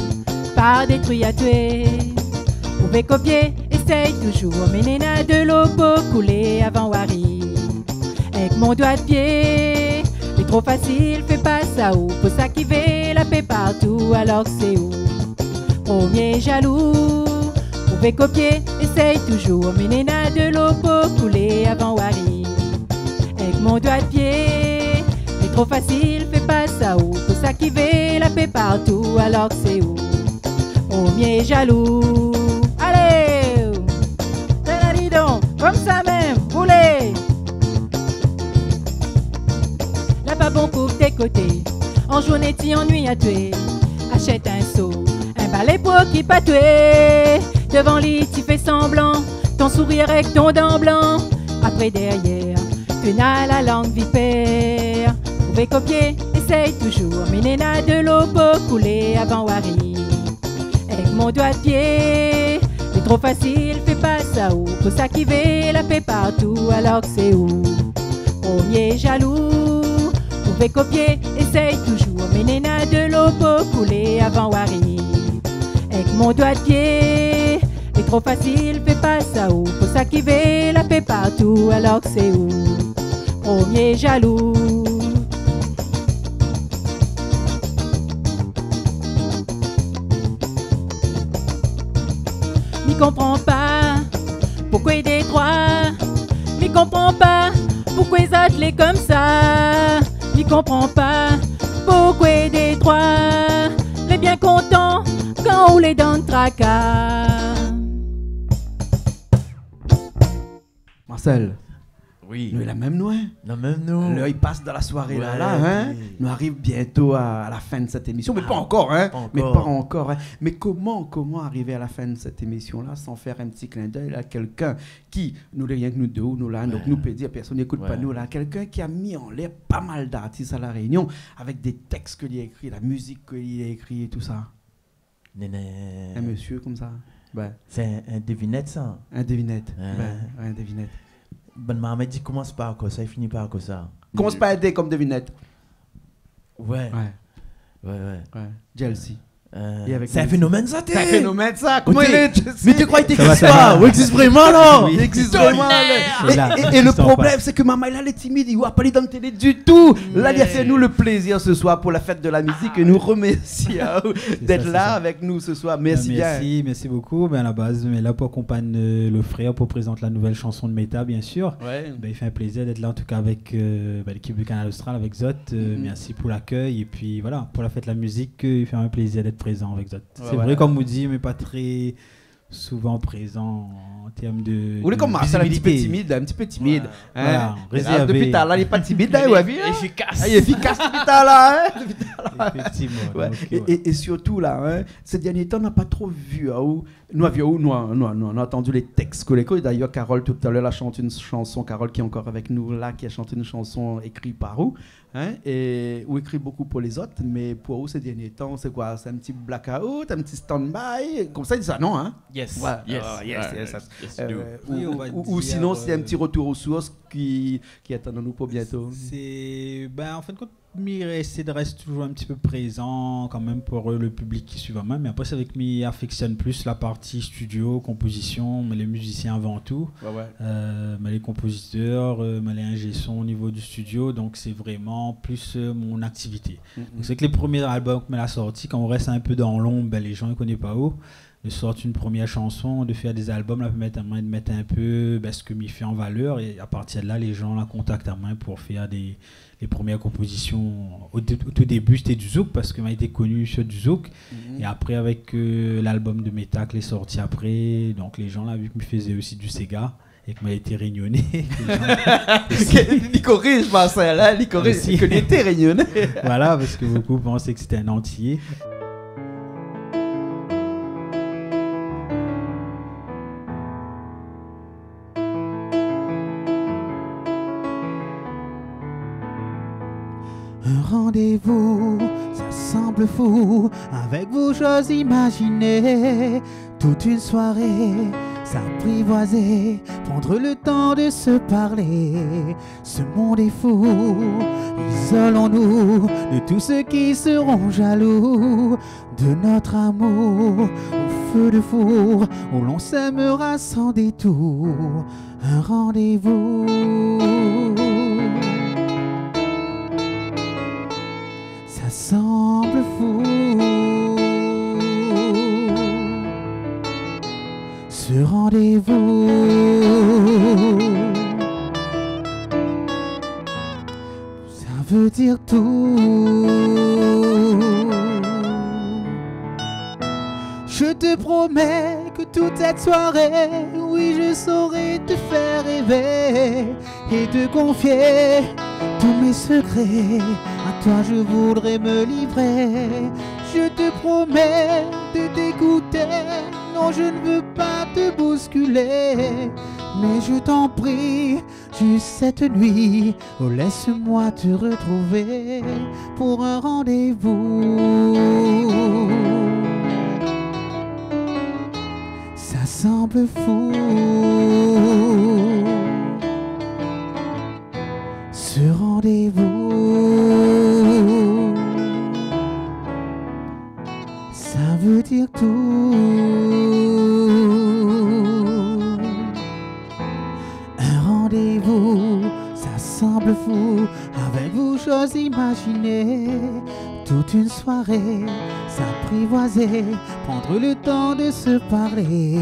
par détrui atoué. Ou vé kopié, éséy toujour, mé néna dolo pou koulé avan ou ariv. Èk mon doi d'pié, lé tro fasil, fé pa sa ou, pou sa ki vé la pé partou, alor sé ou promié jalou. Ou vé kopié, éséy toujour, mé néna dolo pou koulé avan ou ariv. Èk mon doi d'pié, lé tro fasil, fé pa sa ou, pou sa ki vé la pé partou, alor sé ou promié jalou. Alé ! Tala, di don, konmsa mèm, boulé ! La pa bon koup té koté, an zourné ti anui atoué. Ashèt in so, in balé pou okip atoué. Dovan li ti fé sanblan, ton sourir èk ton dan blan. Apré dèrièr, té na la lang vipèr. Ou vé kopié, éséy toujour, mé néna dolo pou koulé avan ou ariv. Èk mon doi d'pié, lé tro fasil, fé pa sa ou, pou sa ki vé la pé partou, alor sé ou promié jalou. Ou vé kopié, éséy toujour, mé néna dolo pou koulé avan ou ariv. Èk mon doi d'pié, lé tro fasil, fé pa sa ou, pou sa ki vé la pé partou, alor sé ou promié jalou. Mi konpran pa poukwé détroi. Mi konpran pa poukwé zot lé konmsa. Mi konpran pa poukwé détroi lé bien kontan kan ou lé dan traka. Marcel. Oui. Nou lé la mèm, nou, in. La mèm, nou. Lèr i pas dan la soiré, la, la, in. Nou ariv bientô a, a la fin de sèt émisyon, mé pa ankor, in. Pa ankor. Mé pa ankor, in. Mé koman, koman arivé a la fin de sèt émisyon-la san fé in ti klin d'èy a kèlkin ki, nou lé rienk nou dé, nou la, donk nou pé dir, pèrsone i ékout pa nou la, kèlkin ki la mi anlèr pa mal d'artis a La Rényon, avèk dé tèks ke li la ékri, la mizik ke li la ékri é tousa. Néné. In mésyé konmsa. Bin. Sé in, in devinèt, sa. In devinèt. Bin, in devinèt. Bann marmay i di, komans par kosa, i fini par kosa. Komans par in D konm devinèt. Ouais. Ouais. Ouais, ouais. J L C. Euh, sé in fénomèn, sa, té. Sé in fénomèn, sa. Koman i lé, J L C ? Mé té kroi i égzis pa ? Ou égzis vréman, la ? Oui. I égzis vréman, la. Tonnerre ! É, é, é le problèm, sé ke marmay-la lé timid, i oi pa li dan la télé ditou. La, li la fé anou le plézir se soir pou la fèt de la mizik, é nou remèrsi aou d'èt la avèk nou se soir. Mé sé sa, sé sa. Mèrsi bien. Bin, mèrsi, mèrsi bokou. Bin, a la baz, nou lé la pou akonpagn, euh, le frèr pou prézant la nouvèl shanson de Meta, bien sir. Ouais. Bin, i fé in plézir d'èt la, an tou ka, avèk, euh, bin, lékip de Kanal Austral, avèk zot. Euh, mèrsi pou lakèy. É pi, voilà, pou la fèt la mizik, euh, i fé in plézir d'èt prézan avèk zot. Ouais, ouais. Sé vré, konm ou di, mé pa trè souvan prézan an tèrm de, de vizibilité. Ou lé konm Marcel, in ti pé timid, la, in ti pé timid. Voilà. In ? Voilà, rézèrvé. Mé la, dopi talèr, li lé pa timid, la, ou la vi, in ? Mé éfikas. Ah, li lé éfikas dopi talèr, in ? Dopi talèr. Éfèktivman, ouais. É, é sirtou, la, in, sé dèrnié tan, nou la pa tro vi aou. Nou la vi aou, nou la, nou la, nou la, nou la antandi lé tèks ke lé ékri. D'ayèr, Carole, talèr, la shant in shanson, Carole ki lé ankor avèk nou la, ki la shant in shanson ékri par ou. In, é ou ékri bokou pou lézot, mé pou ou, sé dèrnié tan, sé koi ? Sé in ti blackout, in ti stand-by, konmsa i di sa, non, in ? Yes, yes, yes, yes, we do. Euh, ou, ou sinon, sé in ti retour aux sources ki, ki atann anou pou bientô. Sé, bin, an fin de kont, mi rès, mi rès touzour in ti pé prézan kan mèm pou, euh, le piblik ki suiv amoin, mé apré, sé vré ke mi afèksyone plis la parti studio, konpozisyon, mé lé mizisien avan tou. Ouais, ouais. Euh, mé lé konpozitèr, euh, mé lé ingé son o nivo du studio, donk sé vréman plis, euh, mon aktivité. Donk sé vré ke lé promié album ke mi la sorti, kan ou rès in pé dan lonb, bin, lé jan i koné pa ou. Mi sort in promié shanson, de fèr dé album, la pèrmèt amoin de mèt in pé, bin, sak mi fé an valèr, é a partir de la, lé jan la kontakt amoin pou fèr dé, lé promié konpozisyon. O dé-, o tou début, sété du zouk, parske ma été koni su du zouk. É apré, avèk, euh, l'album de Meta ke lé sorti apré, donk lé jan la vi ke mi fézé osi du séga, é ke ma été rényoné. Li koriz, Marcel, in, li koriz, osi. Ke li été rényoné. Voilà, parske bokou i pans ke sété in antiyé. Un rendez-vous, ça semble fou, avec vos choses imaginées. Toute une soirée, s'apprivoiser, prendre le temps de se parler. Ce monde est fou, isolons-nous de tous ceux qui seront jaloux de notre amour au feu de four, où l'on s'aimera sans détour. Un rendez-vous. Ça semble fou, ce rendez-vous. Ça veut dire tout. Je te promets que toute cette soirée, oui, je saurai te faire rêver et te confier tous mes secrets. À toi, je voudrais me livrer. Je te promets de t'écouter. Non, je ne veux pas te bousculer, mais je t'en prie, juste cette nuit, oh, laisse-moi te retrouver pour un rendez-vous. Ça semble fou, ce rendez-vous. Ça veut dire tout. Un rendez-vous, ça semble fou, avec vos choses imaginées. Toute une soirée, s'apprivoiser, prendre le temps de se parler.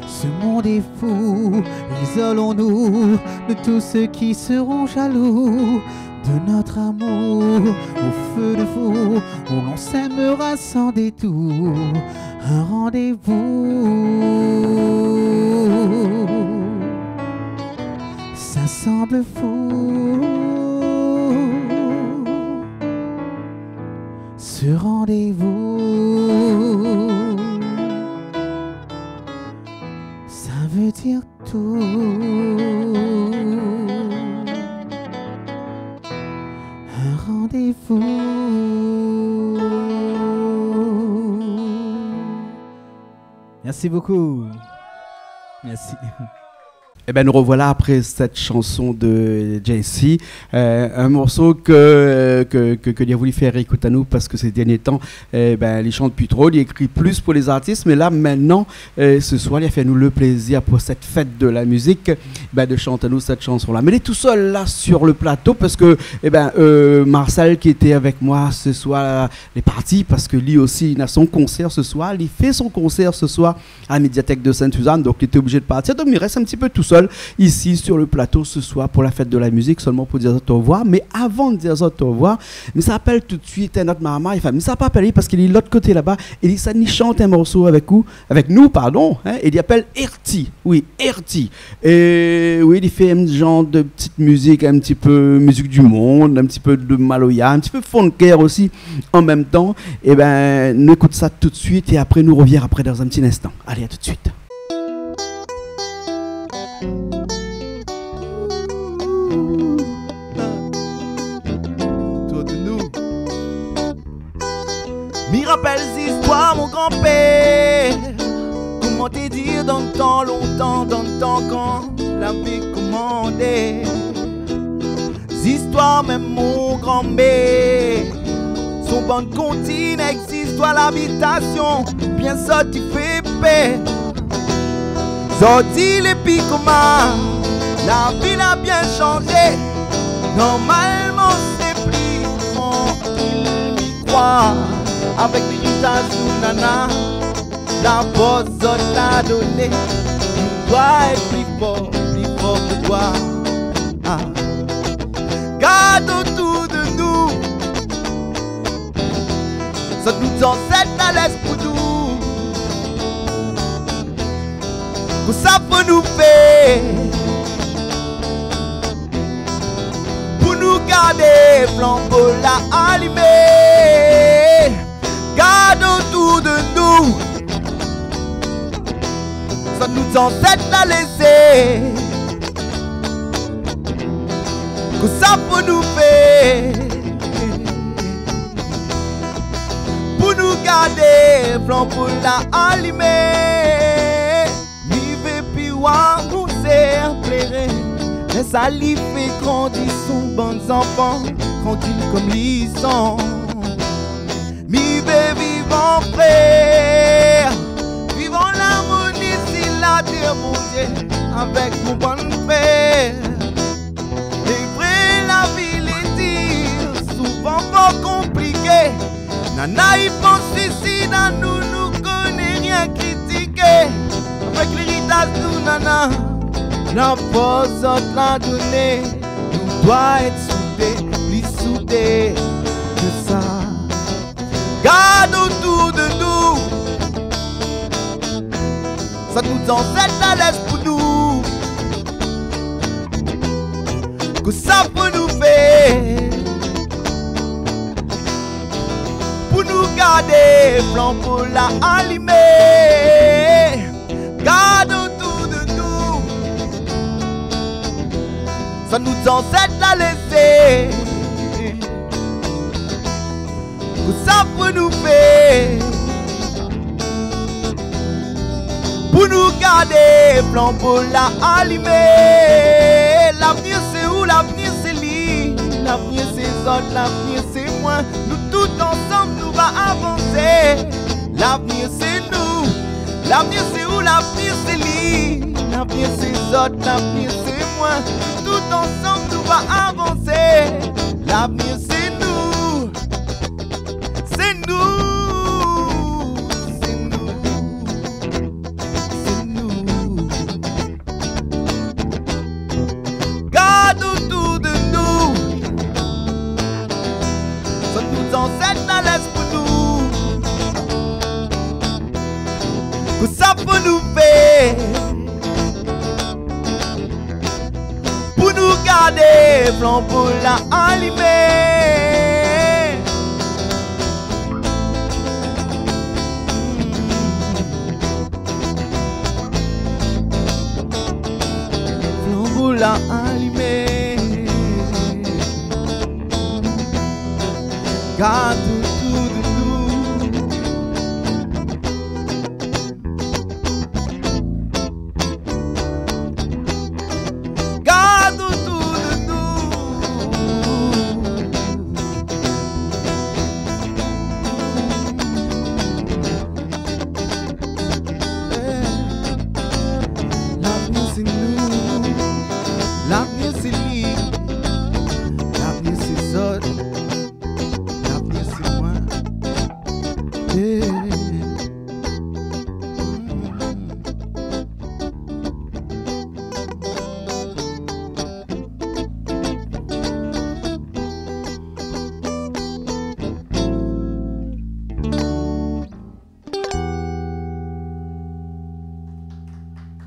Ce monde est fou, isolons-nous de tous ceux qui seront jaloux de notre amour au feu de four, où l'on s'aimera sans détour. Un rendez-vous. Ça Sanble fou, se randévou, sa vé dir tout. In randévou. Merci beaucoup. Merci. Eh ben, nous revoilà après cette chanson de Jay-Z. Euh, un morceau que, que, que, que li la voulu fé ékout anou parce que ces derniers temps, eh ben, li shant pi tro, li ékri plis pou lé zartis, mé la, mintnan, euh, ce soir, li la fé anou le plézir pou cette fête de la musique, ben, de shant anou cette chanson-là. Mé li lé tousèl la sur le plateau parce que, eh ben, euh, Marcel qui était avec moi ce soir, euh, lé parti parce que li osi, li na son konsèr ce soir, li fé son konsèr ce soir à la médiathèque de Sainte-Suzanne, donc li té oblizé de partir. Donc, mi rès in ti pé tousèl isi sur le plateau ce soir pour la fête de la musique, sèlman pou dir azot au revoir. Mé avan de dir azot au revoir, mi sa apèl tout de suite in not marmay, enfin, mi sa pa apèl ali parce que li lé de l'autre côté là-bas, é li sa ni shant in morso avèk ou, avèk nou, pardon, hein, é li apèl Erti. Oui, Erti. É oui, li fé in janr de petite musique, un petit peu musique du monde, un petit peu de maloya, un petit peu funker aussi en même temps. Eh ben, nou ékout sa tout de suite é après, nou revien après dans un petit instant. Allez, à tout de suite. Autour de nous. Mi rapèl zistoir mon granpèr, koman té dir dan tan lontan, dan tan kan lavé komandé. Zistoir mèm mon granmèr, son bann kontine èk zistoir labitasion, bien sòti fé pèr. Zordi lé pi koman, lavi la bien shanzé. Normalman sé pli trankil, mi kroi, avèk léritaj nou nana. La fors zot la doné, nou doi èt pli for, pli for ke doi. Ah. Gard otour de nou, zot nou zansèt la lès pou nou. Kosa fo nou fé pou nou gardé flanbo la alimé? Gard otour de nou, zot nou zansèt la lésé. Kosa fo nou fé pou nou gardé flanbo la alimé? Mi vé pi oir mon sèr pléré, lès ali fé grandi son bann zanfan trankil kom li san. Mi vé viv an frèr, viv an armoni si la tèr, Bondié, avèk mon bann frèr. Lé vré, lavi lé dir, souvan for konpliké. Nana i pans suisid anou, nou koné rien kritiké. Avèk léritaj nou nana, la fors zot la doné, nou doi èt soudé, pli soudé ke sa. Gard otour de nou, zot nou zansèt la lès pou nou. Kosa fo nou fé pou nou gardé flanbo la alimé? Gard otour de nou, zot nou zansèt la lésé. Kosa fo nou fé pou nou gardé flanbo la alimé? Lavnir sé ou, lavnir sé li, lavnir sé zot, lavnir sé moin. Nou tout ansanm nou va avansé. Lavnir sé nou, lavnir sé ou, lavnir sé li, lavnir sé zot, lavnir sé moin. Nou tout ansanm nou va avansé. Lavnir sé nou. Sé nou, sé nou, sé nou. Gard otour de nou, zot nou zansèt la lès pou nou. Kosa fo nou fé pou nou Dé flanbo la alimé. Flanbo la alimé. Gard otour de nou. Gard otour de nou. Lavnir sé nou, lavnir sé li, lavnir sé zot, lavnir sé moin.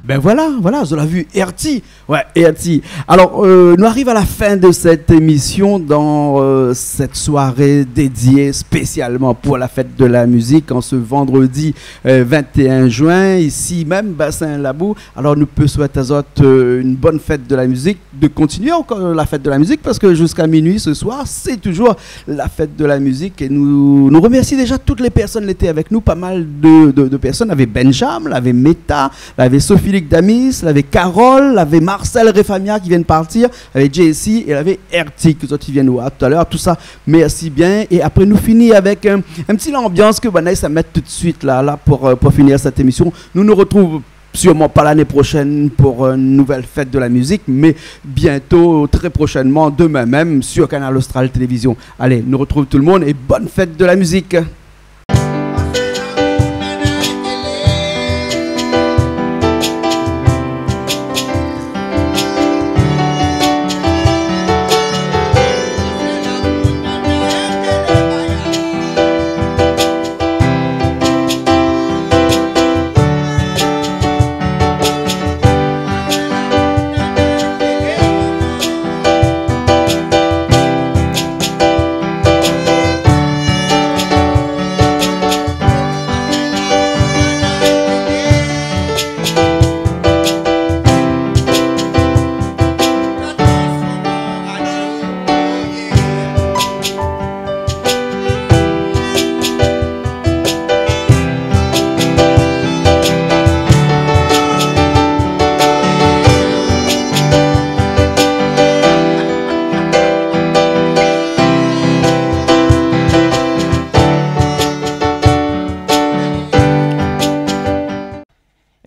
Bin voilà, voilà, zot la vi Erti. Ouais, Erti. Alor, euh, nou ariv a la fin de sèt émisyon dan, euh, sèt soiré dédié spésialman pou la fèt de la mizik an se vandredi, euh, vingt et un juin, isi mèm, Bassin Labou. Alor, nou pé souèt azot, euh, une bonne fête de la musique, de continuer encore la fête de la musique, parce que jusqu'à minuit ce soir, c'est toujours la fête de la musique. Et nous, nous remercions déjà toutes les personnes qui étaient avec nous, pas mal de, de, de personnes. Lavé Benjam, lavé Meta, lavé Sophie Luc Damis, lavé Carole, lavé Marcel Refamia qui vient de partir, lavé J C et lavé Erti, que zot i vien voir tout à l'heure. Tout ça, merci bien. Et après, nou fini avec un, un petit l'ambiance que Banès va mettre tout de suite là, là pour, euh, pour finir cette émission. Nous nous retrouvons sûrement pas l'année prochaine pour une nouvelle fête de la musique, mais bientôt, très prochainement, demain même, sur Kanal Austral Télévision. Allez, nou retrouv tout le monde et bonne fête de la musique.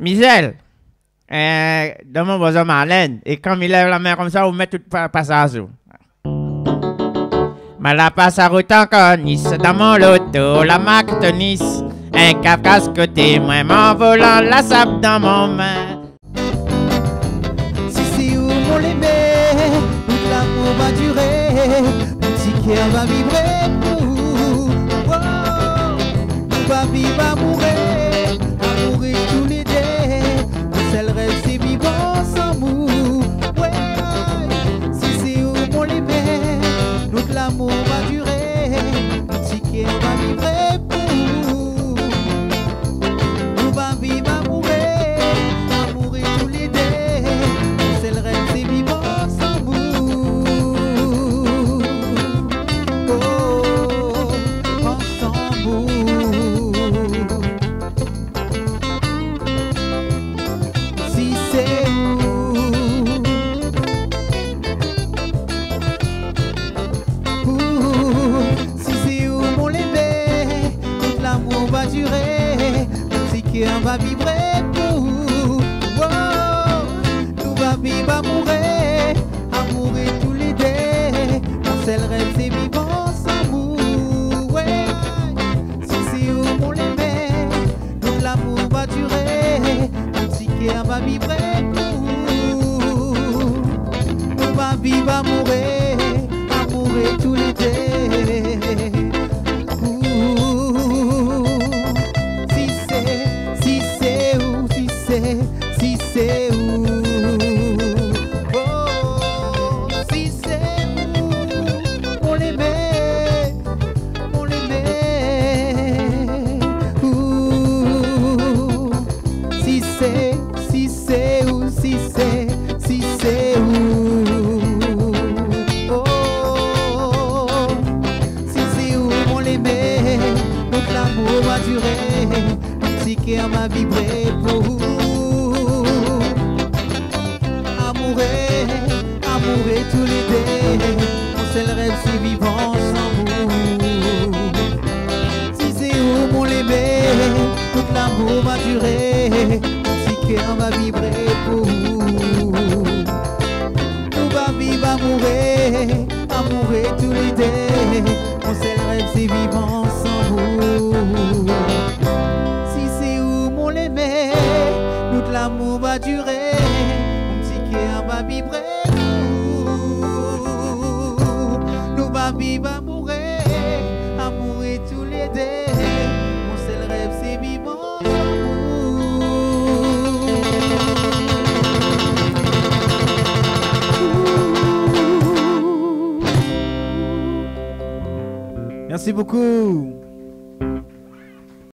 Michel, euh, dan mon bozo Marlène, é kan mi lèv la min konmsa, ou mèt tout pa-, pasaz ou. Ma la pas a rout ankor Nice, dan mon loto, la mark Tonis. In kafkas koté moin, mon volan, la sap dan mon min. Si sé ou mon lémé, tout lamour va duré, mon ti kèr va vibré pou ou. Oh, nou va viv amouré, amouré tou lé dé. Mon sèl rèv sé viv ansanm ou. Ouais, si sé ou mon lémé, tout lamour va duré, mon ti kèr va vibré pou ou. Nou va viv amouré, amouré tou lé dé. Mon sèl rèv sé viv ansanm ou. Oh, ansanm ou. Si sé ou, ou, si sé ou mon lémé, tout lamour va duré, mon ti kèr va vibré pou ou. Oh, nou va viv amouré, amouré tou lé dé. Mon sèl rèv sé viv ansanm ou. Ouais. Si sé ou mon lémé, tout lamour va duré, mon ti kèr va vibré pou ou. Nou va viv amouré, amouré tou lé dé. Ou, si sé, si sé ou, si sé, si sé ou. Oh, Duré, mon ti kèr va vibré pou ou. Amouré, amouré toulédé, mon sèl rèv sé viv ansanm ou. Si sé ou mon lémé, tout lamour va duré, mon ti kèr va vibré pou ou. Nou va viv amouré, amouré toulédé, mon sèl rèv sé viv ansanm ou. Si sé ou mon lémé, tout lamour va duré, mon ti kèr va vibré pou ou. Nou va viv amouré, amouré toulédé, mon sèl rèv sé viv ansanm ou. Merci beaucoup.